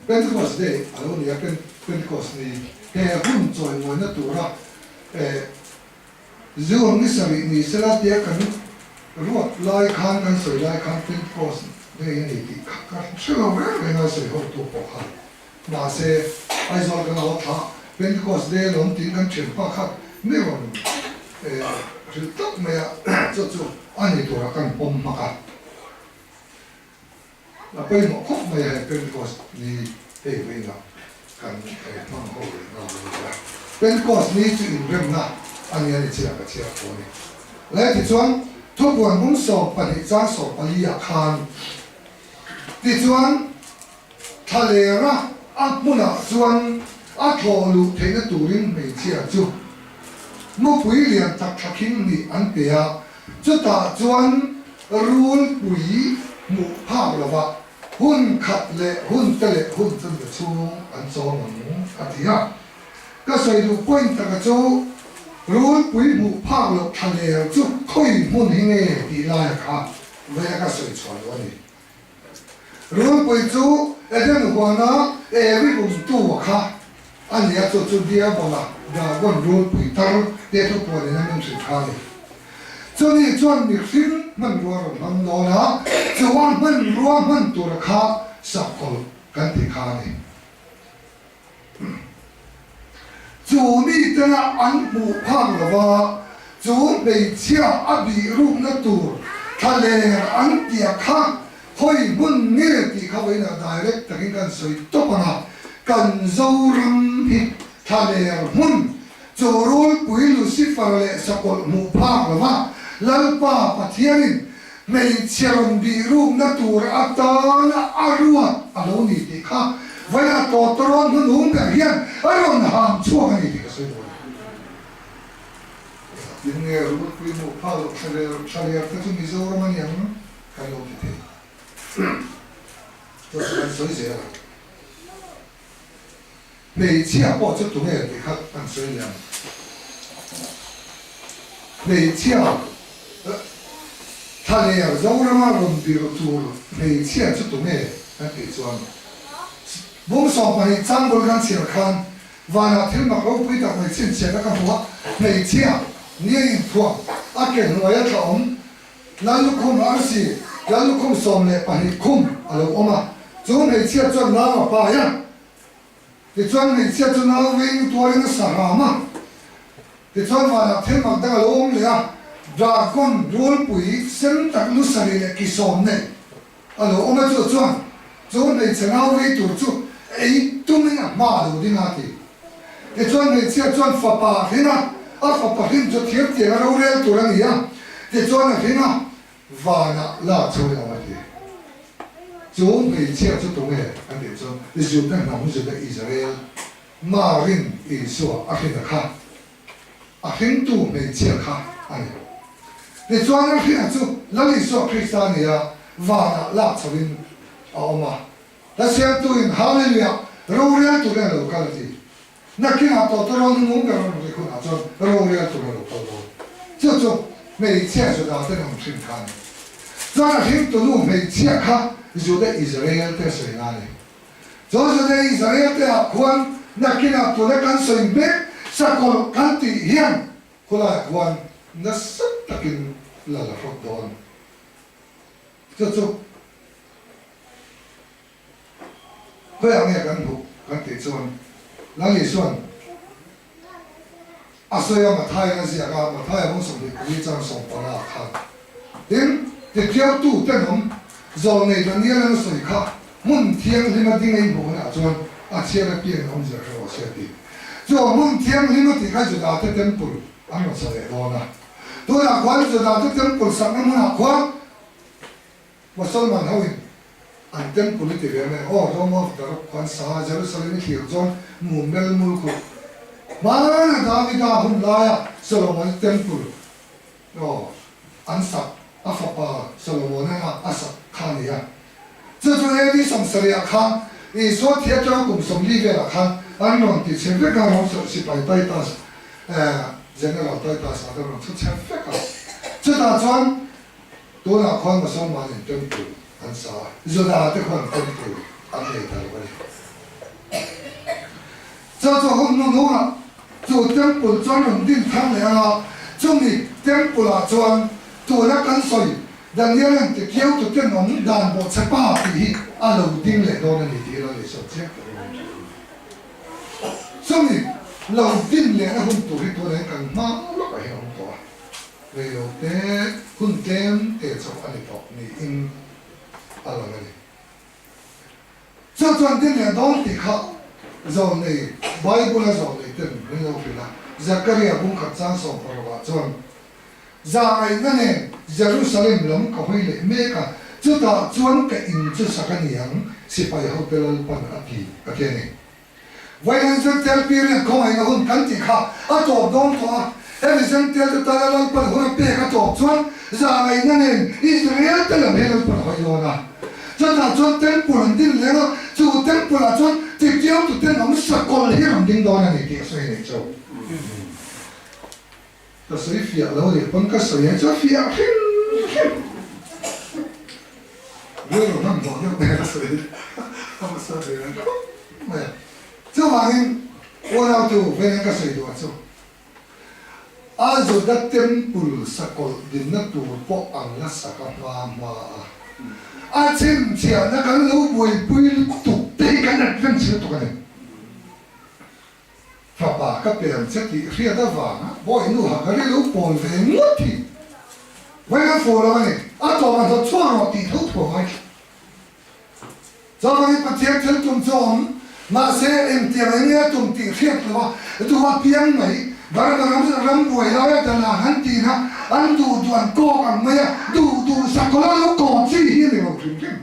Pentecost Day a lo ni a, Pentecost ni he hun chawimawina tura Zion ni sarih ni sela tia kan ruat lai khan kan sawi lai khan Pentecost Day a ni tih kha ka hre lo reng reng a sawi hotu pawh kha. Mahse, Aizawl kan haw thla Pentecost Day lawm tiin kan thianpa kha mi rawn hrilh tlat mai a, chu chu a ni tura kan pawm hmak a. A pawimawh khawp mai a hei Pentecost ni hei vawiinah kan hmang ho leh nghal a ni a. Pentecost ni chu inremna a nia ni chiah ka chhiar tawh a ni. Lai tichuan thupuan bung 12 chang 14 ah khan tichuan Thlalera a hmunah chuan a thlawh luh theihna turin hmeichhia chu mupui lian tak thlakhing nih an pe a, chutah chuan rulpui hmuh phak lova hun khat leh hun te leh hun chunte chhung an chawm ang a ti a. Ka sawi duh point taka chu rulpui hmuh phak loh thlaler chu khawi hmun hi nge tih laia kha vaia ka sawi chhuah duh a ni. Rulpui chu Eden huana Evi bumtu kha a ni a, chu chu Diabola, Dragon, rulpui tar te thu puanin a min hrilh kha a ni. Chumi chuan mihring hmanrua rawn hmang dawn a, chu a hmanrua hman tura kha sakawlh kan ti kha a ni. Chu mitena an hmuh phak lova chu hmeichhia a bih rukna tur thlaler an tia kha hawi hmun nge tih kha vawiinah direct takin kan sawi tawp ang a, kan Zoram hi thlaler hmun chu rulpui Lucifer leh sakawlh hmuh phak lova Lalpa Pathianin Hmeichhe rawn bih rukna tur atana a ruat a lo ni tih kha vawiinah tawtawrawn hnunung ber hian a rawn ham chhuak a ni tih ka sawi dawn a. Tin nge rulpui hmuh phak loh thlaler te chu Mizoram a ni ang kan lo ti thei. Chu chu kan sawi zel a. Hmeichhia pawh chu tunge tih kha kan sawi leh ang. Hmeichhia thlaler Zorama rawn bir tur hmeichhia chu tunge kan tih chuan bung 12 chang bul kan chhiar khan. Vanah thil mak ropui tak mai chhinchhiahna ka hmu a, hmeichhia nia inthuam, a ke hnuaia thla awm, Lallukhum arsi, Lallukhum 12 khum a lo awm a, chu hmeichhia chuan nau a pai a. Tichuan hmeichhia chu nau veng tuarin a sa hram a. Tichuan vanah thil mak dang a lo awm leh a, dragon rulpui sen tak lu sarih leh ki sawm nei a lo awm a, chu chuan chu hmeichhe nau vei tur chu ei tumin a hma a lo ding a ti. Tichuan hmeichhia chuan fapa a hrin a, a fapa hrin chu thir tiang a rorel tur a ni a, tichuan a hrin a, vanah lak chho in a awm a ti. Chu hmeichhia chu tunge an tih chuan Juda hnam Juda Israel Marin Isua a hrin a kha, a hringtu hmeichhia kha a ni. Tichuan a hrin a chu Lal Isua Krista a ni a, vanah lak chho in a awm a. Hla siamtu in Hallelujah rorel turin a lo kal a ti. Nakinah tawtawrawl hnunung ber rawn ri hunah chuan rorel tur a lo kal dawn. Chu chu hmeichhia Juda ten an hrin kha a ni. Chuan a hringtu nu hmeichhia kha Juda Israel te a sawi na a ni. Chu Juda Israel te ah khuan nakinah tuna kan sawi mek sakawlh kan tih hian khulaiah khuan nasa takin lal a hrawt dawn. Chu chu. Khawiah nge kan hmuh kan tih chuan Lal Isua'n a sawi a, Matthaia'n a ziak a, Matthaia bung 24 chang 15 ah khan, Tin, tithiautu tenawm zawlnei Daniela'n a sawi kha hmun thianghlima ding ei hmuh hunah chuan a chhiar apiang awmzia hre rawh se a ti. Chu a hmun thianghlima tih kha Judate temple an rawn sa leh dawn a. Tunah khuan Judate temple sakna hmunah khuan Mosolman ho in an temple i ti ve mai aw, Dome of the Rock khuan sa Jerusalem i thlir chuan mum mel mul khu hmana Davida hun laia Solomon temple aw an sak a fapa Solomon-a a sak kha a ni a. Chu chu AD 70 ah khan Isua thi atanga kum 40 velah khan an rawn ti chhe vek a, Rom sipai Titus General Titus ah te rawn chhu chhe vek a. Chutah chuan Tunah khuan Mosolmanin temple an sa a, Juda te khuan temple an nei ta lo a ni. Chu chu hun hnu hnungah chu temple chuan rawn din thar leh ang a, chumi temple ah chuan tuna kan sawi Daniel-a'n ti kiau tu tenawm dan bawhchhe pa tih hi a lo ding leh dawn a ni tih ila leh sawi chiang tak in min hrilh. Chumi lo din lehna hun tur hi tunah hian kan hma lawkah hian a awm tawh a. Reilote hun tlem te chauh a ni tawh niin a lang a ni. Chu chuan tin leh dawn tih kha zawlnei, Bible-a zawlnei ten min lo hrilh a, Zakaria bungkhat chang 16 ah chuan, Zahngaihna nen Jerusalem lam ka hawi leh mek a, chutah chuan ka in chu sak a ni ang, sipai hote Lalpan a ti, a ti a ni. Vawiin Zengtel period khawngaihna hun kan tih kha a tawp dawn tawh a, hemi Zengtel te tana Lalpan hun a pek a tawp chuan zahngaihna nen Israel te lam hi Lalpan a hawi dawn a. Chutah chuan temple an din leng a, chu temple ah chuan titiau tu tenawm sakawlh hi rawn ding dawn a ni tih a sawi nei chauh. Ka sawi fiah lo leh pawn ka sawi ang chu a fiah hrim hrim. Rilru hmanhmawh deuh nen a sawi a hmasa ve ang khawp mai a. Chuvangin unautu vengin ka sawi duh chu a Juda temple sakawlh dinna tur pawh an la sak a hma hma a. A chhinchhiahna kan lo buaipui lutuk te hi kan advance lutuk a ni. Fapa ka pe ang che tih hriat avanga bawi nu Hagari lo pawl ve ngawt hi vawi a fuh lo a ni. A tawp a hnawt chhuak rawh tih tho tho a ngai thin. Chuvangin Pathian thil tum chu a awm, mahse engtiang eng nge a tum tih hriat lo a duh a piang mai. Burma ram ram buai laia dala an tih kha an duh duh an kawk ang mai a, duh duh sakawlh a lo kawh chi hi a ni lo hrim hrim.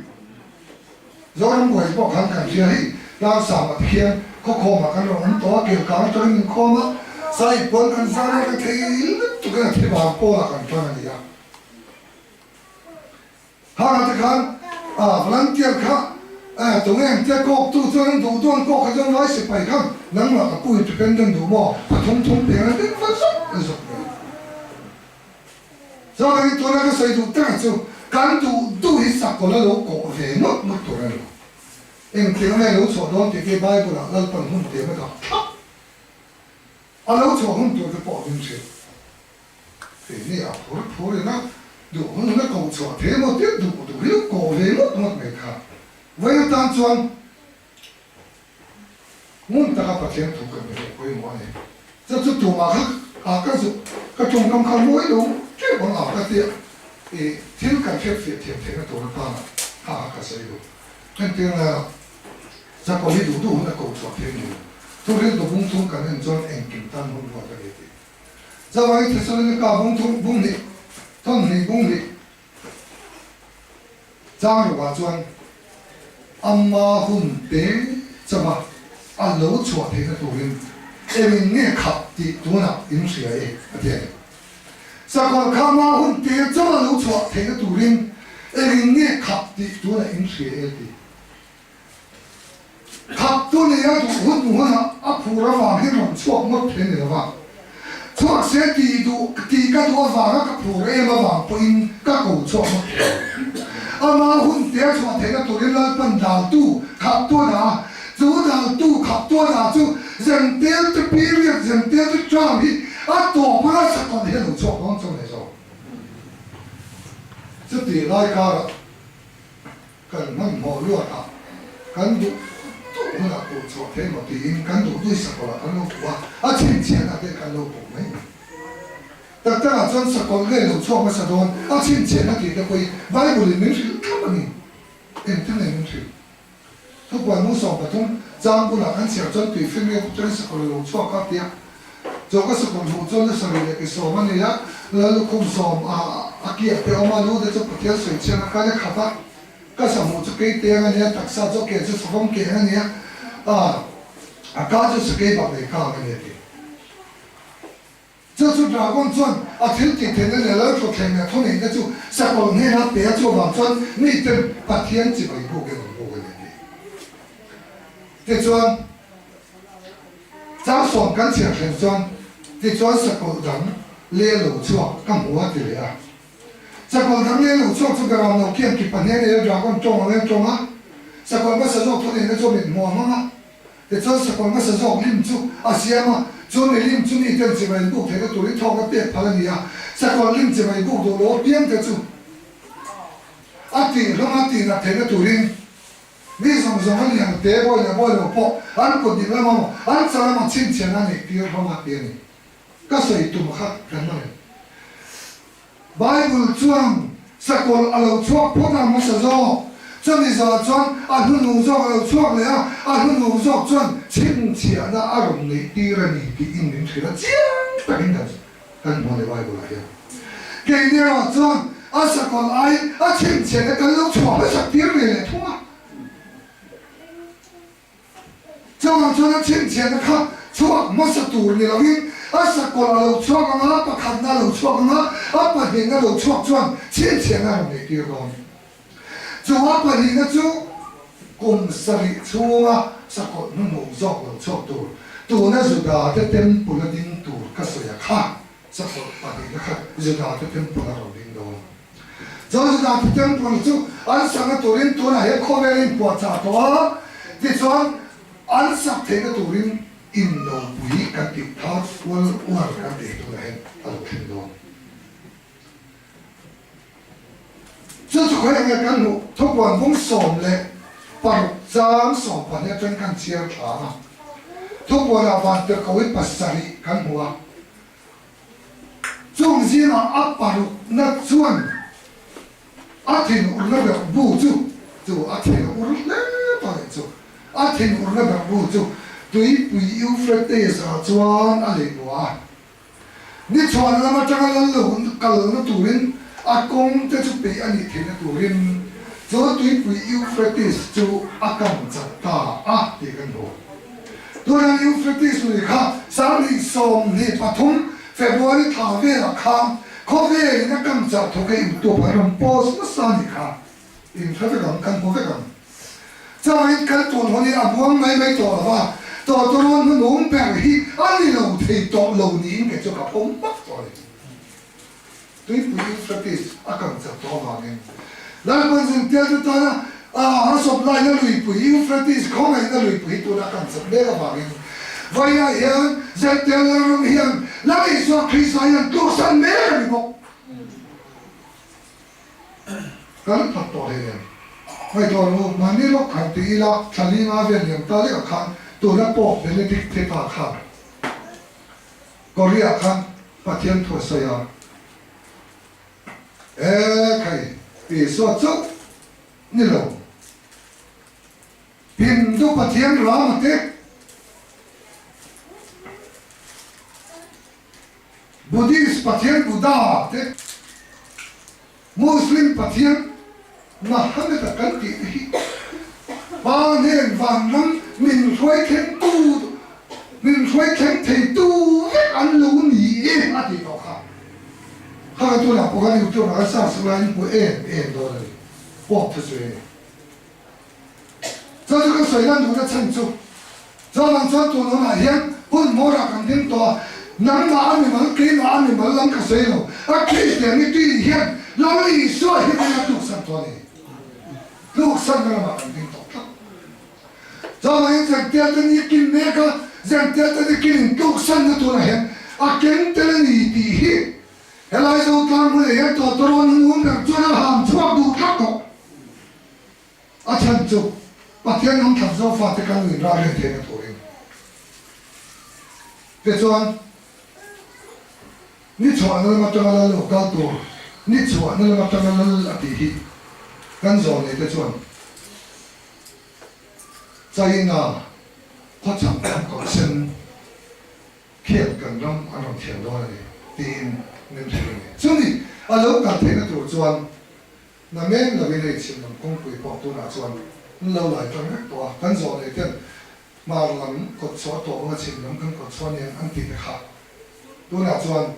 Zoram buai pawh khan kan hria hi Tlangsam ah te khian khawkhawm ah kan rawn awm tawh a, Kelkang atangin min khawm a, Sahib pawn kan zar a, ka thei lutuk in a thi vang pawl ah kan tang a ni a. Hang ah te khan ah volunteer kha eh tunge ang tia kawk tu chuan an duh duh an kawk kha chuan vai sipai khan nangmah ka pu independent duh maw pathum thum peng an ding va zawk zawk mai. Chuan tuna ka sawi duh tak chu kan duh duh hi sakawlh a lo kawh ve ngawt ngawt tur a ni lo. Engtiang nge lo chhuah dawn tih khi Bible ah Lalpan hun tiam a dah thlap. A lo chhuah hun tur te pawh min hrilh. Keini a phur phur in a duh hun hun a ko chhuah thei emaw tir duh duh hi lo ko ve ngawt ngawt mai kha. Vawiin atan chuan ngun taka Pathian thu kan hriat pawimawh a ni. Chu chu tumah kha ah ka zuk ka tawngkam kha mawi lo teuh ang ah ka tia i thil kan hriat fiah thiam theihna tur atana kha kha ka sawi duh. Entir nana Chapo hi duh duh hun a ko chhuah thei ni lo. Thuril bung thum kan en chuan engkim tan hun ruat a ni tih. Chuvangin Thesalonika bung thum bung hnih thawn hnih bung hnih chang ruah chuan ama hun te chauha a lo chhuah theihna turin engin nge khap tih tunah in hria e a ti a ni. Sakawr kha ama hun te chauha lo chhuah theihna turin engin nge khap tih tunah in hria e a ti. Khaptu nia duh hun hunah a phur avang hi rawn chhuak ngawt thei a ni lo va. Chhuak se tih duh tih ka duh avanga ka phur em avang pawhin ka ko chhuak ngawt thei lo. Ama hun te a chhuah theihna turin Lalpan daltu khaptu a dah a, chu daltu khaptu a dah chu Zentel te period, Zentel te term hi a tawp anga sakawlh hi a lo chhuak dawn chauh leh zawk. Chutih lai karah. Kan hmanhmawh luatah kan duh duh hunah puh chhuah thei maw tiin kan duh dui sakawlh ah kan lo puh a, a chhinchhiahna te kan lo puh mai mai. Tak takah chuan sakawlh nge lo chhuak hmasa dawn a chhinchhiahna tih te pawhin Bible in min hrilh thlap a ni. Engtin nge min hrilh? Thupuan 13 chang bulah kan chhiar chuan tui fimriat atangin sakawlh a lo chhuak a tia. Chaw ka sakawlh hmuh chuan lu sarih leh ke sawm a nei a, lal lukhum sawm a a kiah te a awm a, lu te chu Pathian sawi chhian a kal e khat a, ka sa hmuh chu kei teng a nia, taksa chu a ke chu savawm keng a nia, a a ka chu sakei bak nei kang a ni a ti. Chu chu Dragon chuan a thil tih theihna leh lal thawthleng leh thuneihna chu sakawlh hnena pe a, chuvang chuan miten Pathian chibai bukin an buk a ni a ti. Tichuan. Chang sawm kan chhiar thlen chuan tichuan sakawlh dang le lo chhuak ka hmu a ti leh a. Sakawlh dang le lo chhuak chu Beram lo khian ki pahnih a nei a, Dragon tawng ang em tawng a, sakawlh hmasa zawk thu neihna chu a mit hmuh a hmang a. Tichuan sakawlh hmasa zawk lim chu a siam a, chu mi lim chu mi ten chibai an buk theihna turin thawkna pek phal a ni a, sakawlh lim chibai buk duh lo apiang te chu a tih hlawm a tihnat theihna turin Mi zawng zawng a lian te bawi leh bawi lo pawh an kut ding lam amaw an chal amaw chhinchhian a neih tir hlawm a ti a ni. Ka sawi tum kha kan hman em? Bible chuan sakawlh a lo chhuak phawt a hmasa zawk, chumi zawh chuan a hnunung zawk a lo chhuak leh a, a hnunung zawk chuan chhinchhiahna a rawn neih tir a ni tiin min hrilh a chiang takin kan Kan hmu a ni Bible ah hian. Keini erawh chuan a sakawlh aiin a chhinchhiahna kan lo chhuah hmasak tir ve leh thung a. Chuvang chuan a chhinchhiahna kha chhuak hmasa tur ni loin a sakawlh a lo chhuak ang a, pakhatna a lo chhuak ang a, a pahnihna lo chhuak chuan chhinchhiahna a rawn neih tir dawn. Chu a pahnihna chu kum sarih chhunga sakawlh hnuhnung zawk lo chhuak tur, tuna Judate temple a ding tur ka sawi a kha, sakawlh pahnihna kha Judate temple a rawn ding dawn. Chu Judate temple chu an sakna turin tunah hian khawvel a inpuahchah tawh a, tichuan an sak theihna turin indopui kan tih thar ual ual kan tih tunah hian a lo thleng dawn. Chu chu khawi enge kan hmuh thupuan bung 16 chang 12 atang kan chhiar thla a, thupuanah vantirhkohi pasarih kan hmu a, chung zingah a parukna chuan a thinurna ber bu chu chu a thinur hle ta leh chu a thinurna ber bu chu tuipui Euphrates-ah chuan a lei buah a. Ni chhuan lam atanga lal lo kalna turin a kawng te chu peih a nih theihna turin chu tuipui Euphrates chu a kam chat ta a tih kan hmu. Tunah Euphrates lui kha 2023 February thla velah khan khawvelin a kam chat thawk a intup an rawn post nasa a nih kha. In hre vek ang, kan hmu vek ang. Chauhin kan tun hawn in a buang mai mai tawh lo va, tawtawrawn hnunung ber hi a ni lo thei tawh lo niin kei chu ka pawm hmak tawh a ni. Tuipui Euphrates a kang chak tawh avangin Lalpan Zintial te tana a supply na luipui Euphrates khawngaihna luipui hi tuna a kang chak mek avangin. Vawiinah hian Zentail Lalram hian Lal Isua Krista hian tluksan mek a ni bawk. Kan phat tawh hle em? Ngaihtuah rawh u, mahni lawk han ti ila, thla li nga vel liam ta lek ah khan tuna Pope Benedict te pa khan Korea khan Pathian thu a sawi a, E khai, Isua chauh ni lo, Hindu Pathian Rama te, Buddhist Pathian Buddha te, Muslim Pathian Mahamed-a kan tih te hi Pa hnen vanram min hruai thlengtu min hruai thleng theitu vek an lo ni e a tih tawh kha. Kha ka tunah pawh khan YouTube ah khan search laiin hmu em em dawn a ni. Pawp thusawi a ni. Chu chu ka sawi lan duhna chhan chu, chuan chuan tun hunah hian hun hmawrah kan ding tawh a, nangmah a mimal, keimah a mimal lam ka sawi lo, a Kristian ni tui hian Lal Isua hi eng a tluksan tawh a ni? Tluksanna lamah kan ding tawh tlat. Chuvangin Zengtial te ni kin mek a, Zengtial te ni kin in tluksanna tunah hian a keng tel a ni tih hi helai Zotlang hmunah hian tawtawrawn hung ber chuan a ham chhuak duh tlat tawh. A chhan chu Pathian hnam thlan zawk fate kan nuin ral reng theihna turin. Tichuan, ni chhuahna lam atanga lal lo kal tur, ni chhuahna lam atanga lal a tih hi kan zawh nei te chuan China khawchhak lam kawrhsen khian kan ram an rawn thiam dawn a ni tiin min hrilh a ni. Chumi a lo kal theihna tur chuan Na men lovin hei chhim lam kawngpui pawh tunah chuan an lo lai tan vek tawh a, kan zawh leh ten hmar lam kawt chhuah tawh anga chhim lam kan kawt chhuah aniang an tih te kha tunah chuan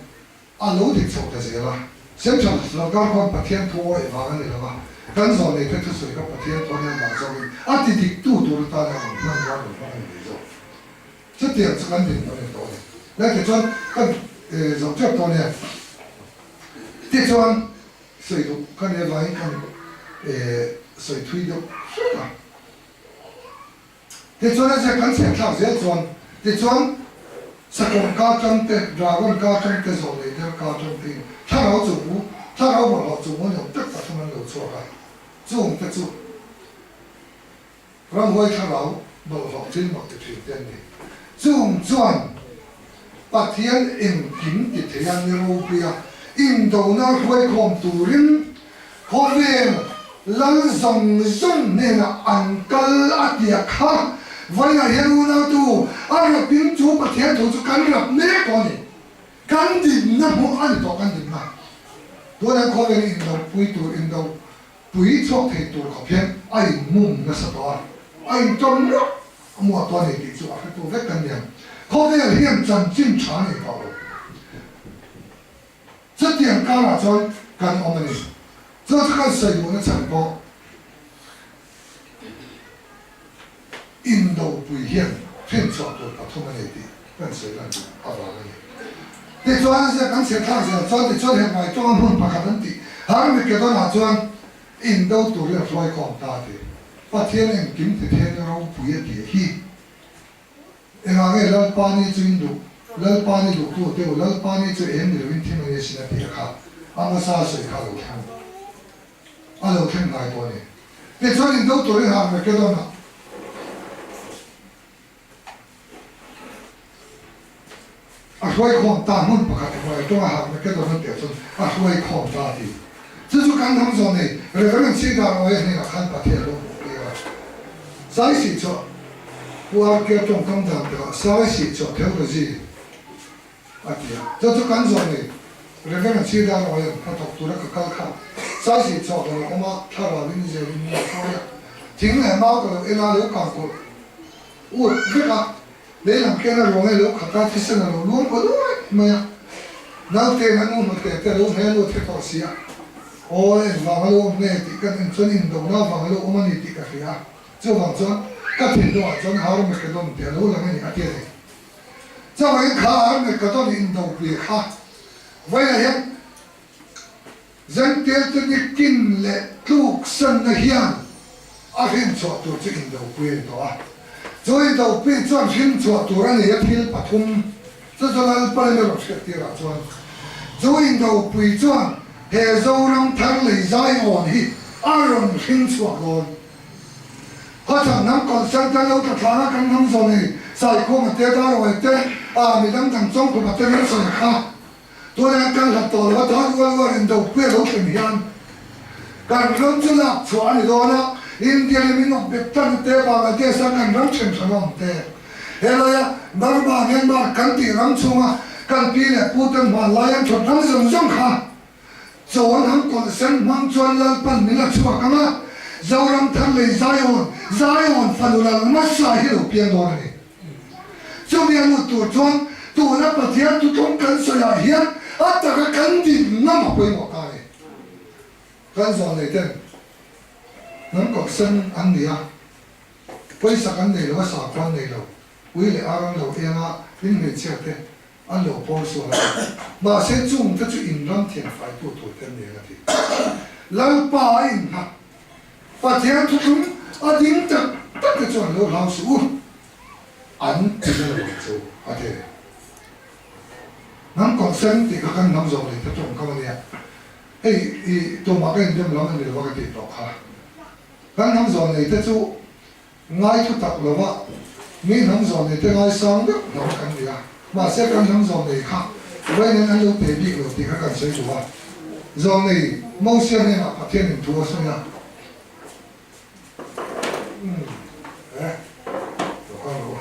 a lo dik chho ta zel a. Central sorkar khawn Pathian thu awih vang a ni lo va, kan zawh leh te thusawi kha Pathian thu aniang vang zawkin a ti dik tu tur atana rawn hman rual rawn hmang a ni mai zawk. Chutiang chu kan dinhmun a ni tawh a ni. Lai tichuan kan zawh tep tawh a nia. Tichuan. Sawi duh ka nei avangin kan sawi thui deuh hret a. Tichuan a ziak kan chhiat thlak zel chuan tichuan Sakawm ka atang te, Dragon ka atang te, Zawlnei der ka atang te in thlarau chungmu, thlarau bawlhhlawh chungmu ni awm tak pathum an lo chhuak a. Chung te chu Ramhuai thlarau bawlhhlawh thil mak ti thin te an ni. Chung chuan Pathian engkim ti thei a ni ropuia indona hruaikhawm turin khawvel lal zawng zawng hnenah an kal a tia kha vawiinah hian unautu a rapin chu Pathian thu chu kan rap mek tawh a ni. Kan dinna hmuh a ni tawh kan dinna. Tunah khawvel indopui tur indo Pui chhuak thei tur khawp hian a inmum nasa tawh a, a intawm rawk a muah tawh a ni tih chu a hretu vek kan ni ang. Khawvel hian chanchin tha a nei tawh lo. Chutiang karah chuan kan awm a ni. Chu chu kan sawi duhna chhan pawh Indopui hian hrinchhuah tur pathum a nei tih kan sawi lan avang a ni. Tichuan a ziak kan chhiat thlak zel chuan tichuan Hebrai tawnga hmun pakhat an tih Harmagedon-ah chuan indo turin a hruaikhawm ta a ti. Pathian engkim ti thian ropui a tih hi engah nge Lalpa ni chu in duh, Lalpa ni duhtu teu, Lalpa ni chu eng ni loin thim a ni asin a tih a kha Amosa sawi kha a lo thleng. A lo thleng hnai tawh a ni. Tichuan indo turin Harmagedon-ah A hruaikhawm ta hmun pakhat hnuai tawnga Harmagedon a piah chuan a hruaikhawm ta a ti. Chu chu kan hnam zawn nei Reverend Cedar Oye hnenah khan Pathian lo hmuh tir a. Saisih chhuah Pu RK tawngkam dan takah Saisih chhuah theology a ti a. Chu chu kan zawn nei Reverend Cedar Oye hnathawk tura ka kal kha Saisih chhuah ka lo awm a, thlarauin zelin min lo hruai a. Thing leh mau ka lo en a, lo kang kulh Ut vek a, lehlam khian a ruang e lo khat a, thisen a lo luang kaw luai mai a. Naute a nu hnute te a lo hmel lut he tawh si a, Aw engvang a lo awm nge tih kan en chuan indona vang a lo awm a ni tih ka hria a, chuvang chuan ka thinlungah chuan Harmagedon tih a lo lang a ni a ti a ni. Chuvangin kha Harmagedon indopui kha vawiinah hian Zengtelte ni kin leh tluksanna hian a hrinchhuah tur chu indopui a ni tawh a. Chu indopui chuan hrim chhuah tur a nei a thil pathum chu chu Lalpa in a rawn hriat tirah chuan chu indopui chuan he Zoram thar lei zaiawn hi a rawn hring chhuak dawn. Khawchhak hnam concern te lo tla thlana kan hnam zawn ei Saikhuma te Darwai te ah midang dang Chawngkhuma te kan sawi kha Tunah kan hlat tawh lo a thar ual ual indopui a lo thlen hian kan ram chu lak chhuah a ni dawn a, India leh min awp bet tan te, Bangladesh a kan ram then hran a awm te, helaia Burma, Myanmar kan tih ram chhunga kan pi leh pu ten hmanlai an thawt ram zawng zawng kha chawn han kawlh sen hmang chuan Lalpan min la chhuak ang a, Zoram thar lei Zion, Zion fanu lal hmasa hi lo piang dawn a ni. Chumi a lut tur chuan tuna Pathian thuthlung kan sawiah hian a taka kan din ngam a pawimawh ta a ni. Kan zawn nei ten hnam kawpsen an ni a, pawisa kan nei lo a, sakhua an nei lo, ui leh ar an lo eng a, in hmeichhia te an lo pawl sual a ni. Mahse chung te chu in ram thianfaitu tur te an ni ang a ti. Lalpa a innghat Pathian thuthlung a ding tak tak te chuan lo hlau suh u, an ti na lo ang chu a ti. Hnam kawlhsen tih kha kan hnam zawh leh te tawngkam a nia, hei i tumah ka indem lam a ni lo a ka tih tawh kha. Kan hnam zawh nei te chu ngai thu tak lo va, mi hnam zawh nei te ngaisang deuh hnam kan ni a, mahse kan hnam zawh nei kha vawiin an lo pe bik lo tih kha kan sawi duh a. Zawh nei Mosia hnenah Pathianin thu a sawi a. Umm eh lo kal rawh u.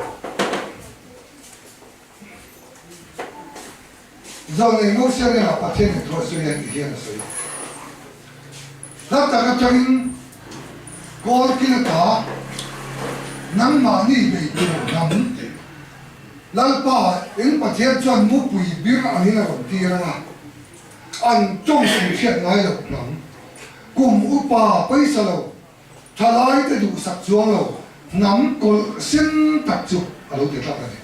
Zawh nei Mosia hnenah Pathianin thu a sawi a tih hian a sawi. Hla tak atangin kawl kil ta nangmahni bei tur hnam Lalpa in Pathian chuan mupui bir angin a rawn tir ang a, an tawng in hriat ngai loh hnam kum upa paisa lo Thalaite duhsak chuang lo hnam kawlh sen tak chu a lo ti tlat a ni.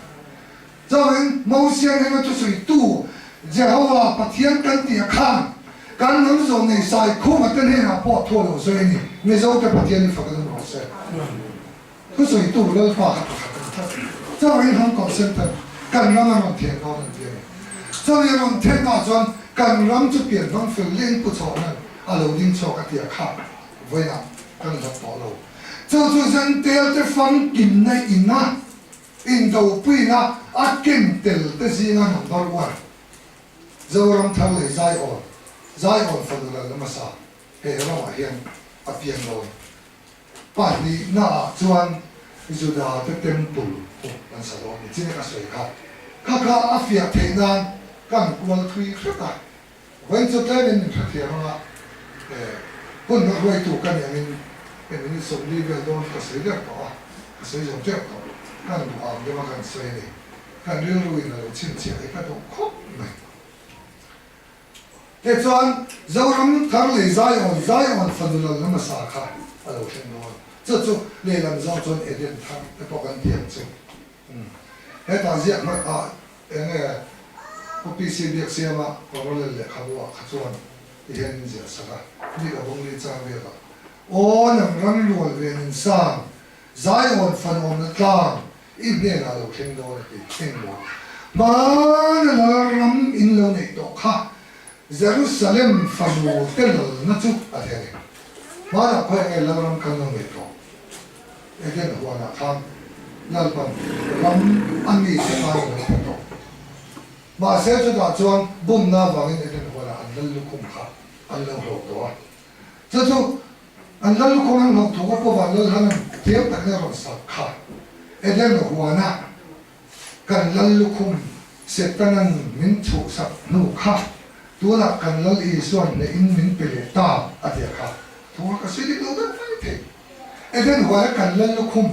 Chuvangin Mosia hnena thusawitu Jehova Pathian kan tih a khan kan hnam zawh nei Saikhuma te hnenah pawh thu a lo sawi a ni. Mizote Pathian i fak a dum rawh se. Thusawitu Lalpa kha pakhat a ni tlat. Chuvangin hnam kawlh sen ten kan ram a rawn then dawn an ti a ni. Chumi a rawn thennaah chuan kan ram chu pian hmang fel leng pu chhawhna'n a lo ding chhuak a ti a kha. Vawiinah kan hlat tawh lo. Chu chu Zentel te famkimna ina indopuina a ken tel te zinga number one Zoram thar leh Zion, Zion fanu lal hmasa he ramah hian a piang dawn. Pahnihnaah chuan Juda te temple pawh an sa dawn ni chin a sawi kha. Kha kha a fiah theih nan kan kual thui hret a. Vawiin chu tlemin min hrethiam anga hun hma hruaitu ka nih angin hei minute 40 vel dawn ka sawi der tawh a, ka sawi zo teuh tawh. Kan duh ang deuh a kan sawi a ni. Kan rilruin a lo chhinchhiah hi ka duh khawp mai. Tichuan Zoram thar lei Zion, Zion fanu lal hmasa kha a lo thleng dawn. Chu chu lehlam zawng chuan Eden thar te pawh kan ti ang chu. Hetah ziak hmanh ah Enge Pu PC Biaksiama Parallel lehkhabu ah kha chuan ti hian in ziah sak a, ni ka bawng li chang vel ah Aw nang ram rual ve nin sang, Zion fanawmna tlang i hnenah lo thleng dawn a ti. Engmaw? Hmana lal ram in lo neih tawh kha Jerusalem fanu te lalna chu a ti a ni. Hmanah khawi enge lal ram kan lo neih tawh? Eden huanah khan Lalpan ram a mite tan a lo pe tawh. Mahse chutah chuan bumna avangin Eden huanah an lal lukhum kha an lo hlawh tawh a. Chu chu an lal lukhum an hlawh thu kha Pawvan Lalhanan thiam takin a rawn sak kha. Eden huana kan lal lukhum Setanan min chhuhsak hnu kha tunah kan Lal Isuan hnehin min pe leh ta a tia kha thu kha ka sawi dik lo deuh mai thei. Eden huaia kan lal lukhum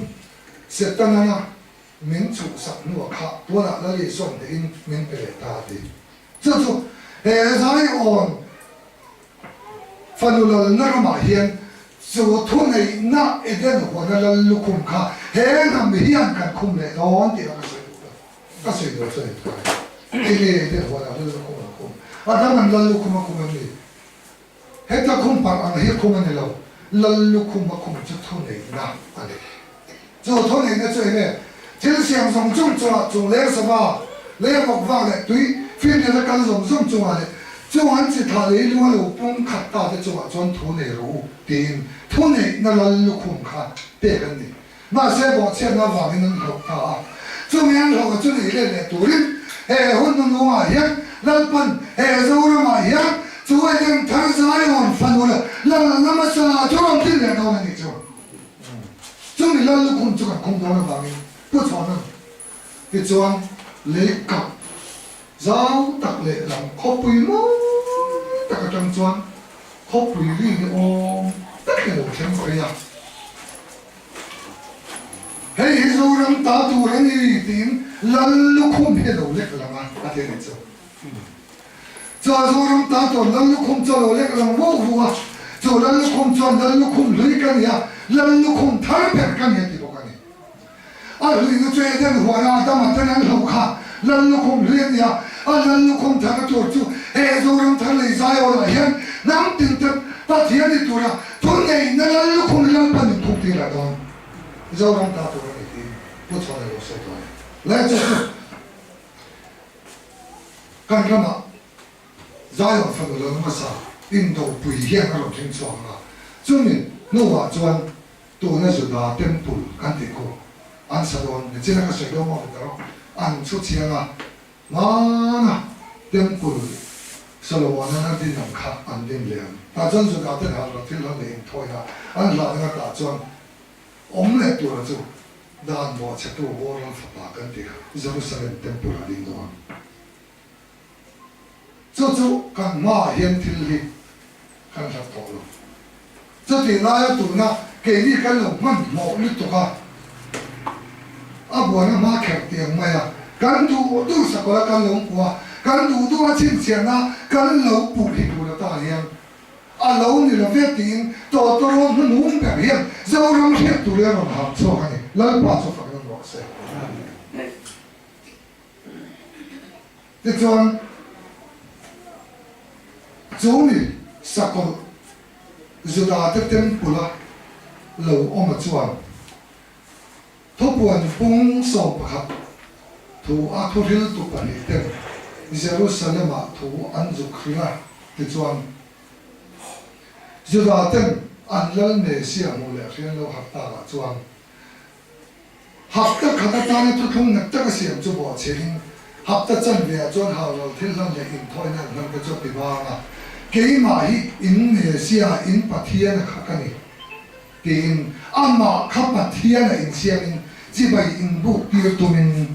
Setanana min chhuhsak hnuah kha tunah Lal Isuan hnehin min pe leh ta a ti. Chu chu he Zion Fanu lalna ramah hian chu thuneihna Eden huana lal lukhum kha he hnam hian kan khum leh dawn tih ka sawi duh lo. Ka sawi duh chu a ni thuai. Enge Eden huana lal lukhum an khum? Adam an lal lukhum a khum em ni? Heta khum parh ang hi khum a ni lo. Lal lukhum a khum chu thuneihna a ni. Chu thuneihna chu enge? Thil siam zawng zawng chungah chung leng sava, lei vawk vak leh tui finriat a kal zawng zawng chungah leh chung an chi thah lei lung a lo pung khat ta te chungah chuan thu nei rawh u tiin thuneihna lal lukhum kha pek an ni. Mahse bawhchhiatna avangin an hlauh ta a. Chumi an hlauhna chu nei let leh turin he hun hnuhnungah hian Lalpan he Zoramah hian chu Eden thar Zion fanu leh Lalna hmasa chu rawn din leh dawn a nih chu. Chumi lal lukhum chu kan khum dawn avangin Pu Chhuanan tichuan lei kap zau tak leh lam khawpui mawi tak atang chuan khawpui ri ni awm tak hi a lo thleng phei a. Hei hi Zoram ta tur a ni tiin lal lukhum hi a lo lek lang a, a ti a nih chu. Chuan Zoram ta chuan Lal lukhum chu a lo lek lang vuak vuak a, chu Lal lukhum chuan Lal lukhum hlui ka ni a, Lal lukhum thar ber ka ni a ti bawk a ni. A hluina chu Eden huana Adama ten an hloh kha Lal lukhum hlui a ni a, a Lal lukhum tharna tur chu he Zoram thar lei Zion ah hian hnam tin te Pathian ni tura thuneihna Lal lukhum hi Lalpan in khum tir ah dawn Zoram ta tur a ni tiin Pu Chhuana lo sawi tawh a ni. Lai chu chu. Kan ramah Zion fanu lo hmasa indopui hian a rawn thleng chhuak ang a, chumi hnuah chuan tuna Juda Temple kan tih khu an sa dawn, nichina ka sawi dawn maw ta rawh, an chhu chiang a, hmana Temple Solomon-an a din ang kha an din leh ang. Tah chuan Juda ten halral thil hlan leh inthawina an hlah ding a tah chuan awm leh tura chu Dan bawhchhetu Boral fapa kan tih kha Jerusalem Temple ah ding dawn. Chu chu kan hmaah hian thil hi kan hlat tawh lo. Chutih laia tuna keini kan lo hmanhmawh lutuk a, a buaina hma kherh tiang mai a, kan duh duh sakawlh a kan lo hmu a, kan duh duh a chhinchhiahna kan lo puh hi tun atan hian A lo ni lo ve tiin Tawtawrawn hnuhnung ber hian Zoram hriat tur a rawn harh chhuak a ni. Lalpa chu fak nan rawh se. Tichuan, chu mi sakawlh Judate Temple-a lo awma chuan Thupuan pung 11 thu a thuhriltu pahnihten Jerusalem-ah thu an zuk hrilh a, tichuan, Juda-ten an Lal Messiah hmuh leh hrian lo harh takah chuan hapta khat atana thuthlung nghet taka siam chu bawhchhiahin hapta chanveah chuan haural thil hlan leh inthawina an hlan te chu a ti vang a, Keimah hi in Messiah, in Pathian a kha ka ni. Tiin amah kha Pathian a insiamin chibai inbuk tir tumin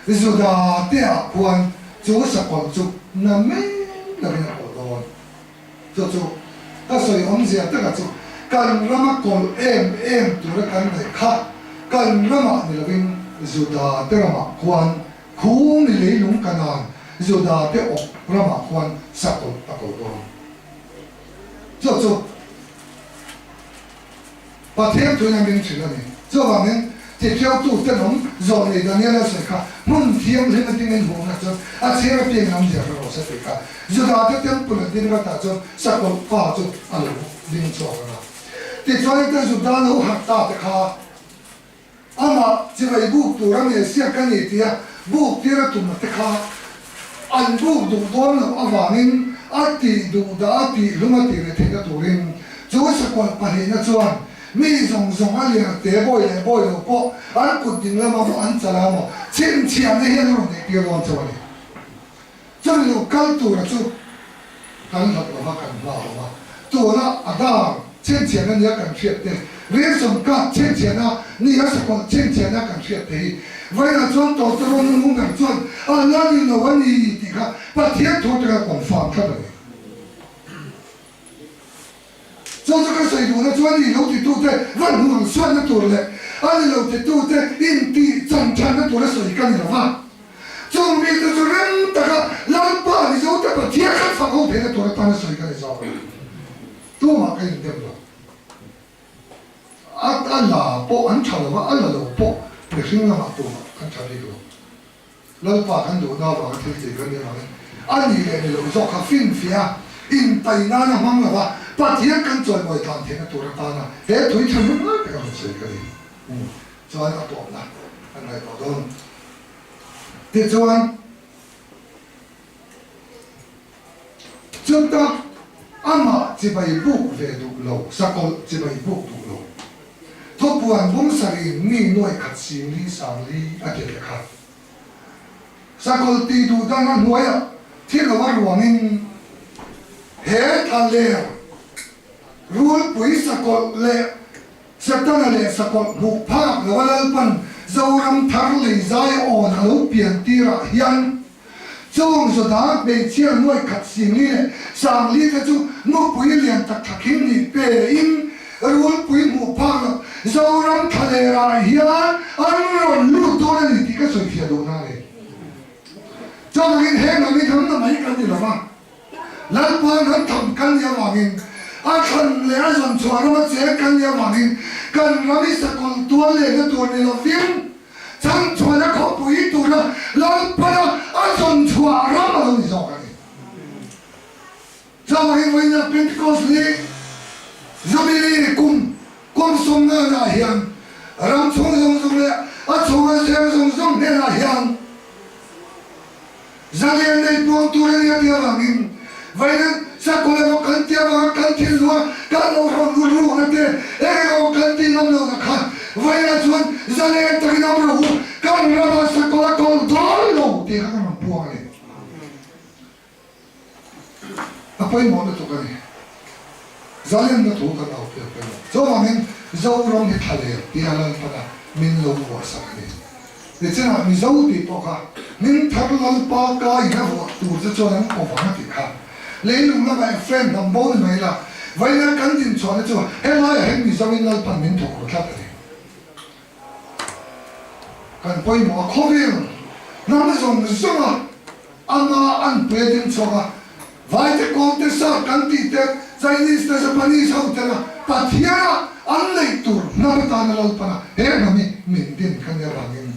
Juda te ah khuan chu sakawlh chu na mai lovin a kawlh dawn. Chu chu ka sawi awmzia taka chu kan rama kawlh em em tura kan ngaih kha kan ramah ni lovin Juda te ramah khuan khu mi leilung Kanaan Juda te awp ramah khuan sakawlh a kawlh dawn. Chu chu Pathian thuin a min hrilh a ni. Chuvangin, tithiautu tenawm zawlnei Daniela sawi kha hmun thianghlim a dingin hmuhna chuan a chhir apiangin an ziak rawh se tih kha Judate temple an din vatah chuan sakawlh pa chu a lo ding chhuak ang a. Tichuan te Juda lo harh ta te kha Amah chibai buk tura Messiah ka ni tia buk tir a tum te kha an buk duh dawn loh avangin a tih duh dah a tih hlum a tih reh theihna turin chu sakawlh pahnihna chuan mi zawng zawng a lian te bawi leh bawi lo pawh an kut ding lama maw an chala maw chhinchhiahna hian a rawn neih tir dawn chauh a ni. Chumi lo kal tura chu kan hlat lova kan hma awm a, tuna a dar chhinchhiahna nia kan hriat te, Rilsawm kap chhinchhiahna nia sakawlh chhinchhiahna kan hriat te hi vawiinah chuan Tawtawrawn hmunghar chuan a la ni lo a ni tih kha Pathian thu atanga confirm tlat a ni. Chu chu ka sawi duhna chu a ni lo titute va hnuang suatna tur leh a ni lo titute intih chanthanna tura sawi ka ni lo va. Chung mite chu rem taka Lalpa Mizote Pathian khat fak ho theihna tur atana sawi ka ni zawk a ni. Tumah ka indem lo. A a la pawh an tha lo va, a la lo pawh mihring lamah tumah kan tha bik lo. Lalpa kan duhna avanga thil tih kan nih avangin a nih leh ni loh zawk kha finfiah a, intai nana hmang lova Pathian kan chawimawi tlan theihna tur atana he thui tha hnem lai tak a rawn sawi ka ni. Chuan a tawpna kan ngaihtuah dawn. Tichuan, chuta amah chibai buk ve duh lo, sakawlh chibai buk duh lo, thupuan bung sarih mi nuai khat singli sangli a ti leh kha. Sakawlh tih duh dan a hnuaiah thil lo a ruangin he thlaler rulpui sakawlh leh Setana leh sakawlh hmuh phak lo a Lalpan Zoram thar lei zai awn a lo pian tirah hian chung Juda hmeichhia nuai khat singli leh sangli te chu nupui lian tak thlakhin nih pe in rulpui hmuh phak lo Zoram thlalerah hian an rawn lut dawn a ni tih ka sawi fiah duhna a ni. Chuvangin heng lam hi hnam na mai kan ni lo va. Lalpa hnam tham kan nih avangin, a thlan leh a zawn chhuah rama cheng kan nih avangin kan ram hi sakawlh tual lehna tur ni lovin chhan chhuahna khawpui tura Lalpana a zawn chhuah ram a lo ni zawk a ni. Chuvangin vawiina Pentecost ni Jubilee kum kum sawmnana hian ram chhung zawng zawng leh a chhunga cheng zawng zawng hnenah hian Zalian nei puang tur a nia tih avangin vawiin sakawlh emaw kan tih avanga kan thil luh a, kan lo hrawn lut rukna te eng emaw kan tih ngam lohna kha vawiinah chuan zalian takin awm rawh u, kan ramah sakawlh a kawlh dawn lo tih kha kan rawn puang a ni. A pawimawh lutuk a ni. Zalenna thu kan au piak pawimawh. Chuvangin Zoram hi thlaler tia Lalpana min lo vuahsak a ni. Nichinah Mizo tih pawh kha Hmingthar Lalpa ka in a vuah tur che chuan an ko vang a tih kha. Leilung lamah Ephraim hnam bo ni mai la, vawiina kan dinchhuahna chu helaiah hian Mizoin Lalpan min thawk ru tlat a ni. Kan pawimawh a khawvel hnam zawng zawnga ama an pui a ding chhuak a, Vaite kawngte sap kan tih te, Chinese te Japanese ho tena Pathiana an neih tur hnam atana Lalpana he hnam hi min din kha nia vangin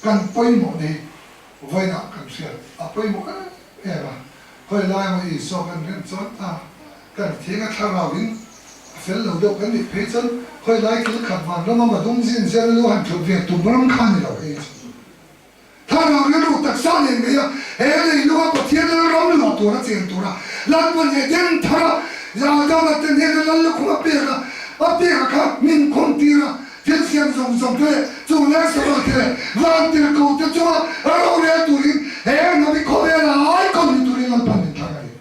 kan pawimawh ni vawiinah kan hriat a pawimawh em em a, khawi lai emaw Isua kan rin chuan a Kan thing a thlarau in a fel lo deuh kan nih phei chuan khawi lai kil khat van rama madung zin zel lu han thut ve tum ram kha ni lo hei chu. Thlarau rilru taksa nen ngei a he lei lunga Pathian lal ram luah tura chen tura Lalpan he den thar a Adama te hnena lal lukhum a pek a a pek a kha min khawm tir a thil siam zawng zawng te leh chung leng sava te leh vantirhko te chunga rorel turin he hnam i khawvel a icon ni turin Lalpan min thlang a ni.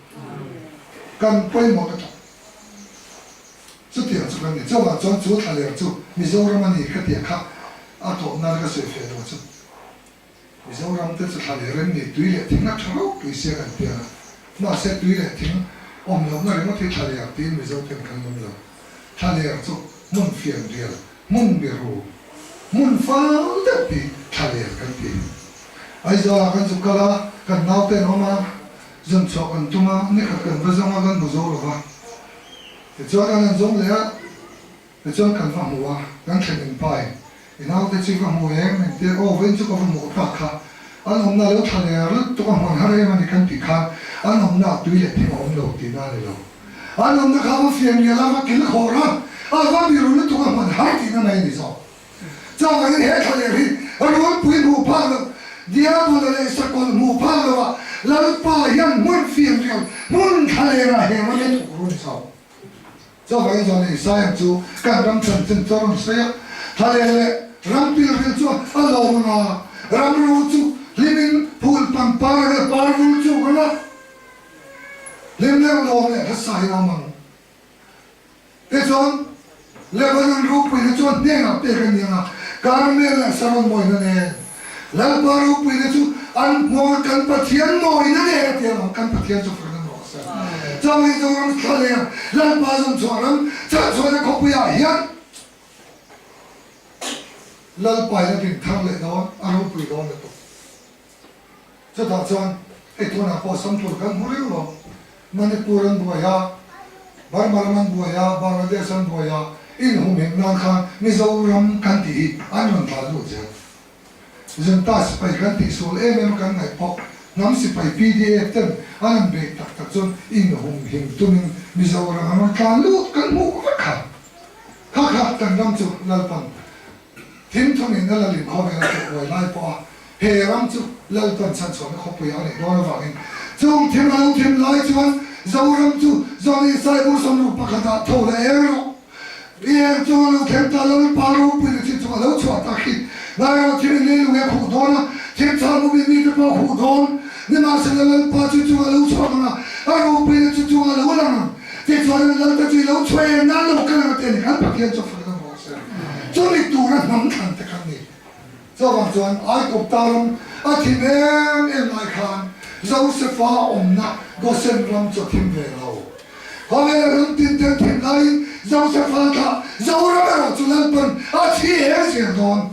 Kan pawimawh lutuk. Chutiang chu kan ni. Chuvang chuan chu thlaler chu Mizoram a ni ka tih kha a tawp nan ka sawi feh duh chu. Mizoram te chu thlaler em ni tui leh thing a tha ropui sia kan pian a. Mahse tui leh thing awm lohna ringawt hi thlaler tiin Mizo ten kan lawm lo. Thlaler chu hmun fianrial, hmun biru, hmun fal deuh hi thlaler kan ti. Aizawl ah kan zu kal a, kan naute an awm a. Zun chhuah kan tum a, nikhat kan va zawng a, kan hmu zo lo va. Tichuan an han zawng leh a, tichuan kan va hmu a, kan thlen in pai i naute chu i va hmu em? Engtia aw vawiin chu ka va hmuh tak kha, an awmna lo tha ler lutuk a hmuan har em a ni kan tih khan an awmna ah tui leh thing a awm lo tihna a ni lo. An awmna kha a va fian rial a, a va kil khawr a, a va biru lutuk a hmuan har tihna mai a ni zawk. Chuvangin he thlaler hi rulpui hmuh phak loh, Diabola leh sakawlh hmuh phak loh ah Lalpa hian hmun fianrial, hmun thlaler ah he ram hi thawk run chho. Chuvangin zawn Isaiah chu kan ram chanchin chu a rawn sawi a, thlaler leh ram pilril chu a lawm ang a, ram ro chu hlimin phul pangpar a vel par vul chuk ang a, hlim leh lawm leh hla sain a awm ang. Tichuan, Lebanon ropuina chuan hnenah pek a ni ang a, Karmel leh Saron mawina nen. Lalpa ropuina chu an hmuang a, kan Pathian mawina nen a ti ang, kan Pathian chu fak nan rawh se. Chawngin Zoram thlaleng Lalpa zawnchhuah ram chhanchhuahna khawpuiah hian Lalpa in a din thar leh dawn, a ropui dawn lutuk. Chutah chuan hei tunah pawh Samthur kan hmu reng lo. Manipur an buai a, Burma ram an buai a, Bangladesh an buai a, inhumhim nan khan Mizoram kan tih hi an rawn tlan lut zel. Junta sipai kan tih sual em em a kan ngaih pawh hnam sipai PDF ten an rawn beih tak tak chuan inhumhim tumin Mizoram an rawn tlan lut kan hmuh vek kha. Kha kha kan ram chu Lalpan. Thimthawngin a lalin khawvel a teh uai lai pawha he ram chu Lalpan chhanchhuahna khawpui a neih dawn avangin chung thim a lo thim lai chuan Zoram chu Zawni Saibur sawmruk pakhatah tho leh eng rawh i eng chung a lo thleng ta Lalpa ropuina chin chung a lo chhuah tak hi Lairawh thim in leilung e khuh dawn a, thim chhal mumin mite pawh khuh dawn nimahsela Lalpa chu chung a lo chhuak ang a, a ropuina chu chung a lo lang ang. Tichuan an Lalpa chu i lo chhuah em nan lo kal ang a ti a ni. Kan Pathian chu fak lam rawh se. Chumi tura hnam thlan te kha an ni. Chuvang chuan Aigupta ram a thim em em lai khan Josefa awmna Gosen ram chu a thim ve lo. Khawvela ram tin te an thim laiin Josefa thlah Zoram erawh chu Lalpan a chhi eng zel dawn.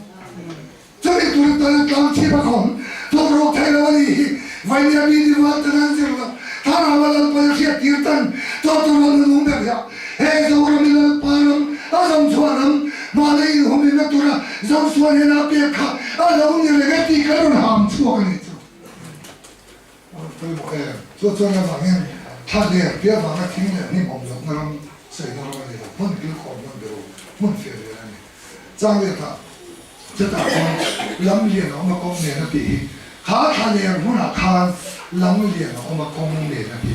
Chumi tur atan a tlang chhip a khawm thawk rawk thei lo a nih hi. Vainia mi ni rual tan an zir lo. Thlarau a Lalpan a hriat tir tan tawh tur rawn nung ber hiah. He Zoram i Lalpa ram a zawmchhuah ram mahni inhumhimna tura Zosuan hian a pek kha a lo ni reng e tih kan rawn ham chhuak a nih chu. Pawimawh em? Chu chuan avangin thla ler tia vanga thing leh hnim awm lohna ram sawina ram a ni lo. Hmun kilkhawm hmun bero hmun fiah lian a ni. Changliatah chutah chuan lam lian a awm a kawng nen a tih hi. Kha thla ler hmunah khan lam lian a awm a kawng nen a ti.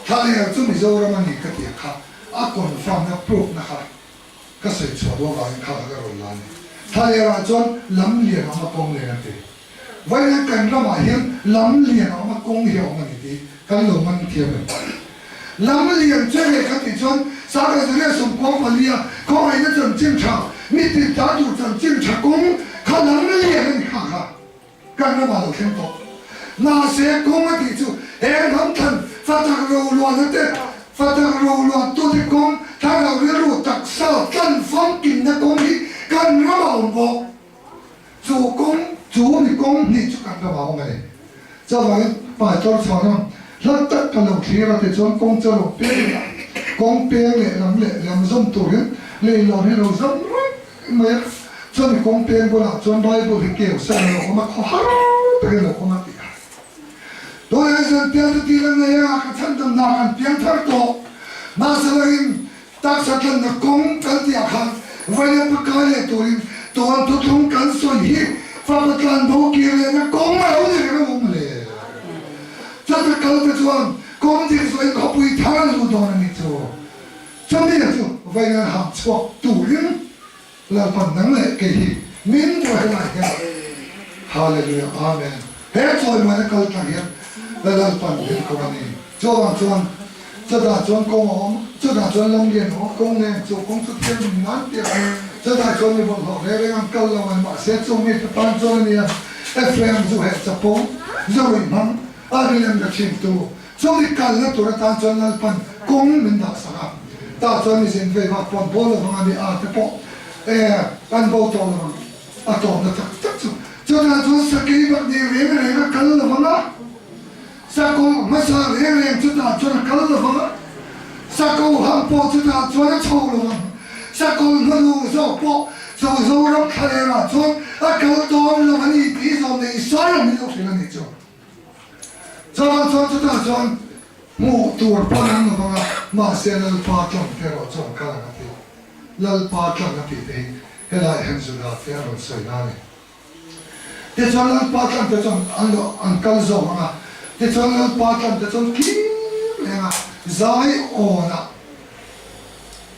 Thla ler chu Mizoram a ni ka tih kha a confirm na proof na kha ka sawi chhuah duh avangin kha kha ka rawn la a ni. Thla lerah chuan lam lian a awm a kawng nen a ti. Vawiin kan ramah hian lam lian a awm a, kawng hi a awm a ni tih kan lo man thiam em? Lam lian che leh kha tih chuan Sangha Zaria sawmkuang palia khawngaihna chanchin tha, mi tin ta tur chanchin tha kawng kha lam lian a ni kha kha kan ramah lo thleng tawh. Mahse kawng a tih chu he hnam thlan fatak roluana te, fatak roluan tute kawng, thlarau rilru taksa tlan famkimna kawng hi kan ramah a awm bawk. Chu kawng chu mi kawng hnih chu kan ram a awm a ni. Chuvangin Pastor chhuahna hla tak ka lo thlir a tichuan kawng chu a lo peng leh a, kawng peng leh lam leh lam zawm turin leilawn hi a lo zawm reng mai a. Chumi kawng peng bulah chuan Bible hi keu sen a lo awm a, khaw har takin a lo awm a ti a. Tunah hian pian chu tih la nei a, ka chhandamna kan piang thar tawh. Mahse langin Taksa tlanna kawng kan tih ah khan vawiin pakai leh turin tawn thuthlung kan sawi hi fapa tlan bo kir lehna kawng a lo ni reng a awm le. Chata kal te chuan kawng dik zawhin khawpui thar an luh dawn a nih chu. Chumi chu vawiin an ham chhuak turin Lalpan nang leh kei hi min duah helai hian Hallelujah Amen he chawimuaina kal tlang hian la Lalpan min ko a ni. Chuvang chuan chutah chuan kawng a awm, chutah chuan lam lian a awm, kawng nen chu kawng chu thiam min nan piah a, chutah chuan mi bawlhhlawh reng reng an kal lo a ni, mahse chung mite tan chuan a nia Ephraim zu heh chapo, zu ruih hmang, a rilem la thin tu, chumi kalna tur atan chuan Lalpan kawng min dah sak a, tah chuan mi zin vei vak pawn bo lo vang a mi a te pawh e an bo tawh lo vang, a tawpna tak tak chu chutah chuan sakei bak nei reng reng a kal lo vang a. Sakawh hmasa reng reng chutah chuan a kal lo vang a, sakawh hang pawh chutah chuan a chho lo vang. Sakawh hmanung zawk pawh chu Zoram thlalerah chuan a kal dawn lo a ni tih zawm leh Isaiah min lo hrilh a ni chu. Chuvang chuan chutah chuan hmuh tur pawn an lo vang a, mahse Lalpa tlang te erawh chu an kal ang a ti. Lalpa tlang a tih te hi helaiah hian Juda te a rawn sawi na a ni. Tichuan Lalpa tlante chuan an lo an kal zawk ang a, tichuan Lalpa tlante chuan kir leng a, zai awnah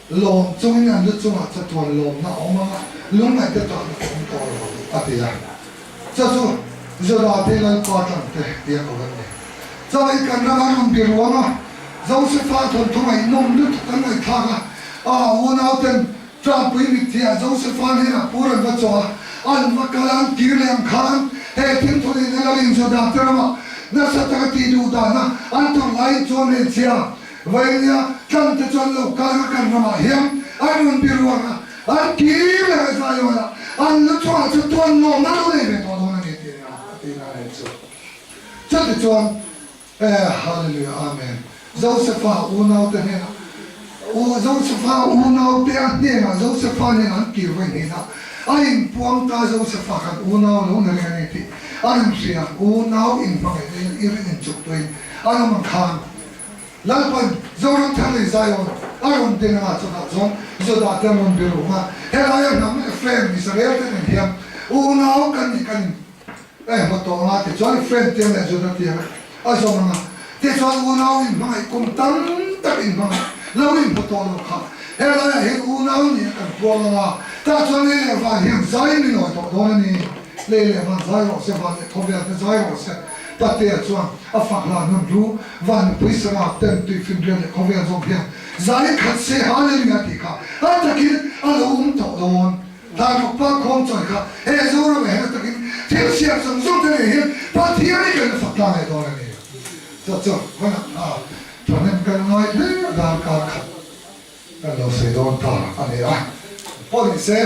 lawm chungin an lu chungah chatuan lawmna a awm ang a, lungngaihte tahna a awm tawh lo a ti a. Chu chu Juda te Lalpa tlante tia ko an ni. Chawei kan ram a rawn bi ruang a, Josefa thawnthu ngaihnawm lutuk an ngaihthlak a, a unauten Tlangpui mitthia Josefa hnenah pur an va chaw a, an va kal a, an kir leh ang khan he thilthawn in a lalin Juda te ramah nasa taka tih duh dana an tawrh laiin chuan hmeichhia Vainia tlang te chu an lo kal ang a, kan ramah hian an rawn bi ruang a, an kir leh a Zion ah an lu chungah chu tuan lawmna lo nei ve tawh dawn a ni tih a ti na leh chu. Chutichuan E Hallelujah Amen Josefa unaute hnenah U Josefa unaute a hnenah Josefa hnenah an kir vawi hnenah a inpuang ta Josefa kan unau lo ni reng a ni tih an in hria unau inhmangaihna in i rin chuk tuin an awm ang khan Lalpan Zoram thar leh Zion a rawn din anga chutah chuan Judah te an rawn biru ang a helaia hnam Ephraim Israel te nen hian. Unau kan nih kan in eh hmu tawh anga tichuan friend te leh Juda tia a zawm anga tichuan unau in hmangaih kum tam tak in hmangaih lo in hmu tawh lo kha helaiah hian unau nih a kan puang anga tah chuan lei leh van hian zai min awi tawh dawn a ni. Lei leh van zai rawh se, van leh khawvel te zai rawh se. Patea chuan a fak hla nun ru, van mipui sarap ten tuifinriat leh khawvel zawng hian zai khat se Hallelujah tih kha a takin a lo awm tawh dawn. Tlanruk pa khawm chawi kha he Zoram ah hian a takin thil siam zawng zawng te nen hian Pathian hi kan la fak tlang leh dawn a ni. Chaw chaw hmanah kha thahnem kan ngai hle a darkar khat kan lo sawi dawn ta a ni a. Pawh ni se.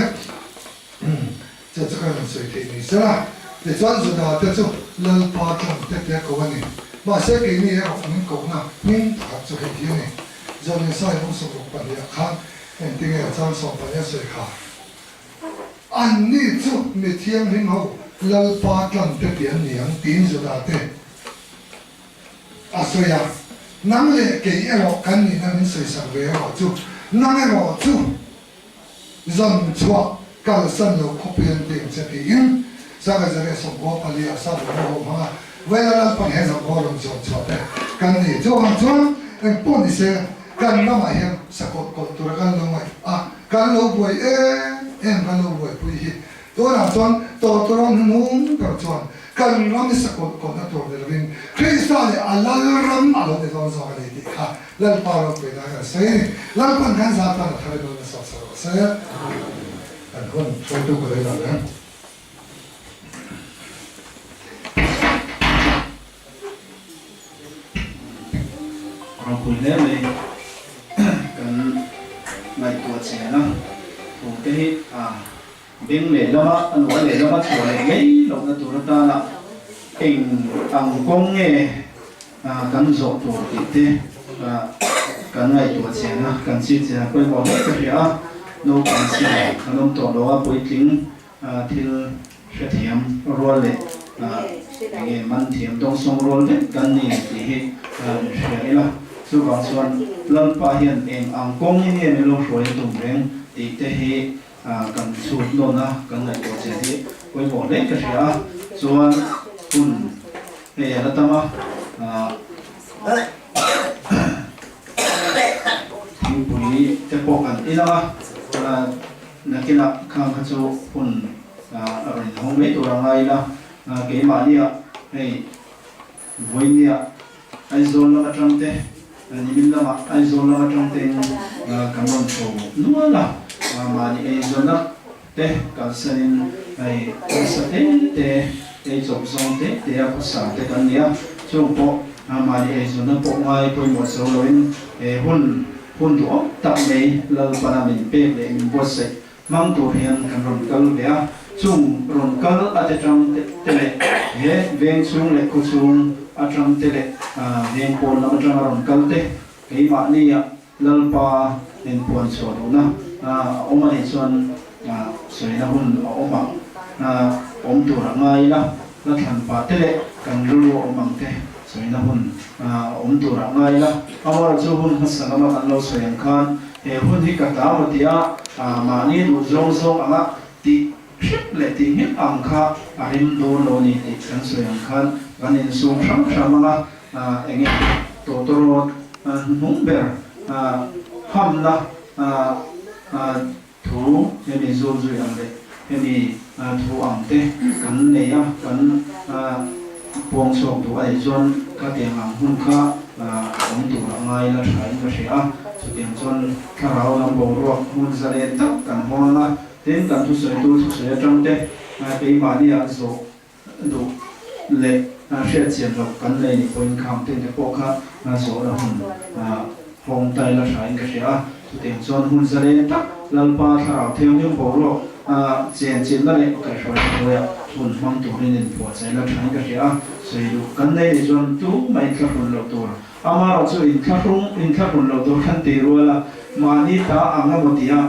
Chu chu kan rawn sawi theih ni sela, tichuan Juda te chu Lalpa tlang te tia ko a ni. Mahse keini erawh min kohna hming pakhat chu hei hi a ni. Zawlin Sai hmung 62 ah khan engtinge a chang 12 a sawi kha? Anni chu mi thianghlim ho Lalpa tlang te ti an ni ang tiin Juda te a sawi a. Nang leh kei erawh kan nihna min sawisak ve erawh chu nang erawh chu Zan chhuah kalsan lo khawp hian ti ang che tiin Sanga Zare 94 ah Sap ram ho hmanga Vaila Lalpan he hnam ho rawn zawn chhuah te kan ni. Chuvang chuan engpawh ni se kan ramah hian sakawlh kawlh tura kan lo ngaih a, kan lo buai em em kan lo buaipui hi tunah chuan tawtawrawng hnuhnung ber chuan kan ram hi sakawlh kawlhna tur ni lovin Krista leh a Lalram a lo ni dawn zawk a ni tih kha Lalpa ropui na kan sawi a ni. Lalpan kan za tan a thar in rawn sawt sa rawh se. Kan hun hruaitu ka lei lo em. Ropui hle mai kan ngaihtuah chian a, thu te hi a beng lehlam a, a nuai lehlam a chhuah leh mai lohna tur atana eng ang kawng nge Kan zawh tur tih te kan ngaihtuah chian a, kan chik chian a pawimawh hle ka hria a, naupang siam kan awm tawh lo a, puitling thil hrethiam rual leh enge man thiam dawngsawng rual vek kan ni tih hi inhria ila, chuvang chuan Lalpa hian eng ang kawng in nge min lo hruai a tum reng tih te hi kan chhut nawn a, kan ngaihtuah chian hi pawimawh hle ka hria a, chuan hun Hei a la tam a, thingpui te pawh kan in ang a, nakinah khang kha chu hun a rawn inhawng mai tur a ngai ila, keimahnia hei vawinia Aizawl lam atang te, nimin lamah Aizawl lam atang tein kan rawn chho nual a, mahni eizawnna te kalsanin hei nasa te te ei chawp zawng te te a khawsa te kan ni a, chung pawh mahni eizawnna pawh ngai pawimawh zo loin he hun hun duhawm tak mai Lalpana min pek leh min buatsaih hmang tur hian kan rawn kal ve a, chung rawn kal a te tang te leh he veng chhung leh khaw chhung atang te leh veng pawn lam atanga rawn kal te keimahnia Lalpa in puan chhuah duhna a awm a nih chuan sawina hun a awm ang, awm tur a ngai ila, la thlan pah te leh kan rilru a awm ang te sawina hun a awm tur a ngai ila. Amaherawhchu hun hmasa lama kan lo sawi ang khan he hun hi ka ta maw tia mahni duh zawng zawng anga tih hrep leh tih nghet ang kha a rem dawn lo a ni tih kan sawi ang khan kan insum hrang hram anga enge tawtawrawt Hnung ber hamna thu hemi zul zui ang leh hemi thu ang te kan nei a, kan puang chhuak duh a nih chuan khatiang ang hun kha awm tur a ngai la tha in ka hria a. Chutiang chuan thlarau lam boruak hmun zalen tak kan hawng a, tin kan thusawitu thusawi atang te keimahniah zawh Duh leh hriatchian loh kan nei nih pawhin khang te te pawh kha zawhna hun hawng tai la hrain ka hria a. Chutiang chuan hun zalen tak Lalpa Thlarau Thianghlim boruak chen chinna leh kaihhruaina hnuaiah hun hmang turin inphuahchai la thain ka hria a. Sawi duh kan nei nih chuan tumah inthlahrun loh tur, amaherawh chu inthlahrung inthlahrun loh tur khan ti rual a, mahni ta ang emaw tia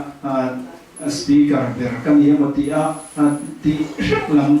speaker ber ka ni emaw tia tih hrep lam.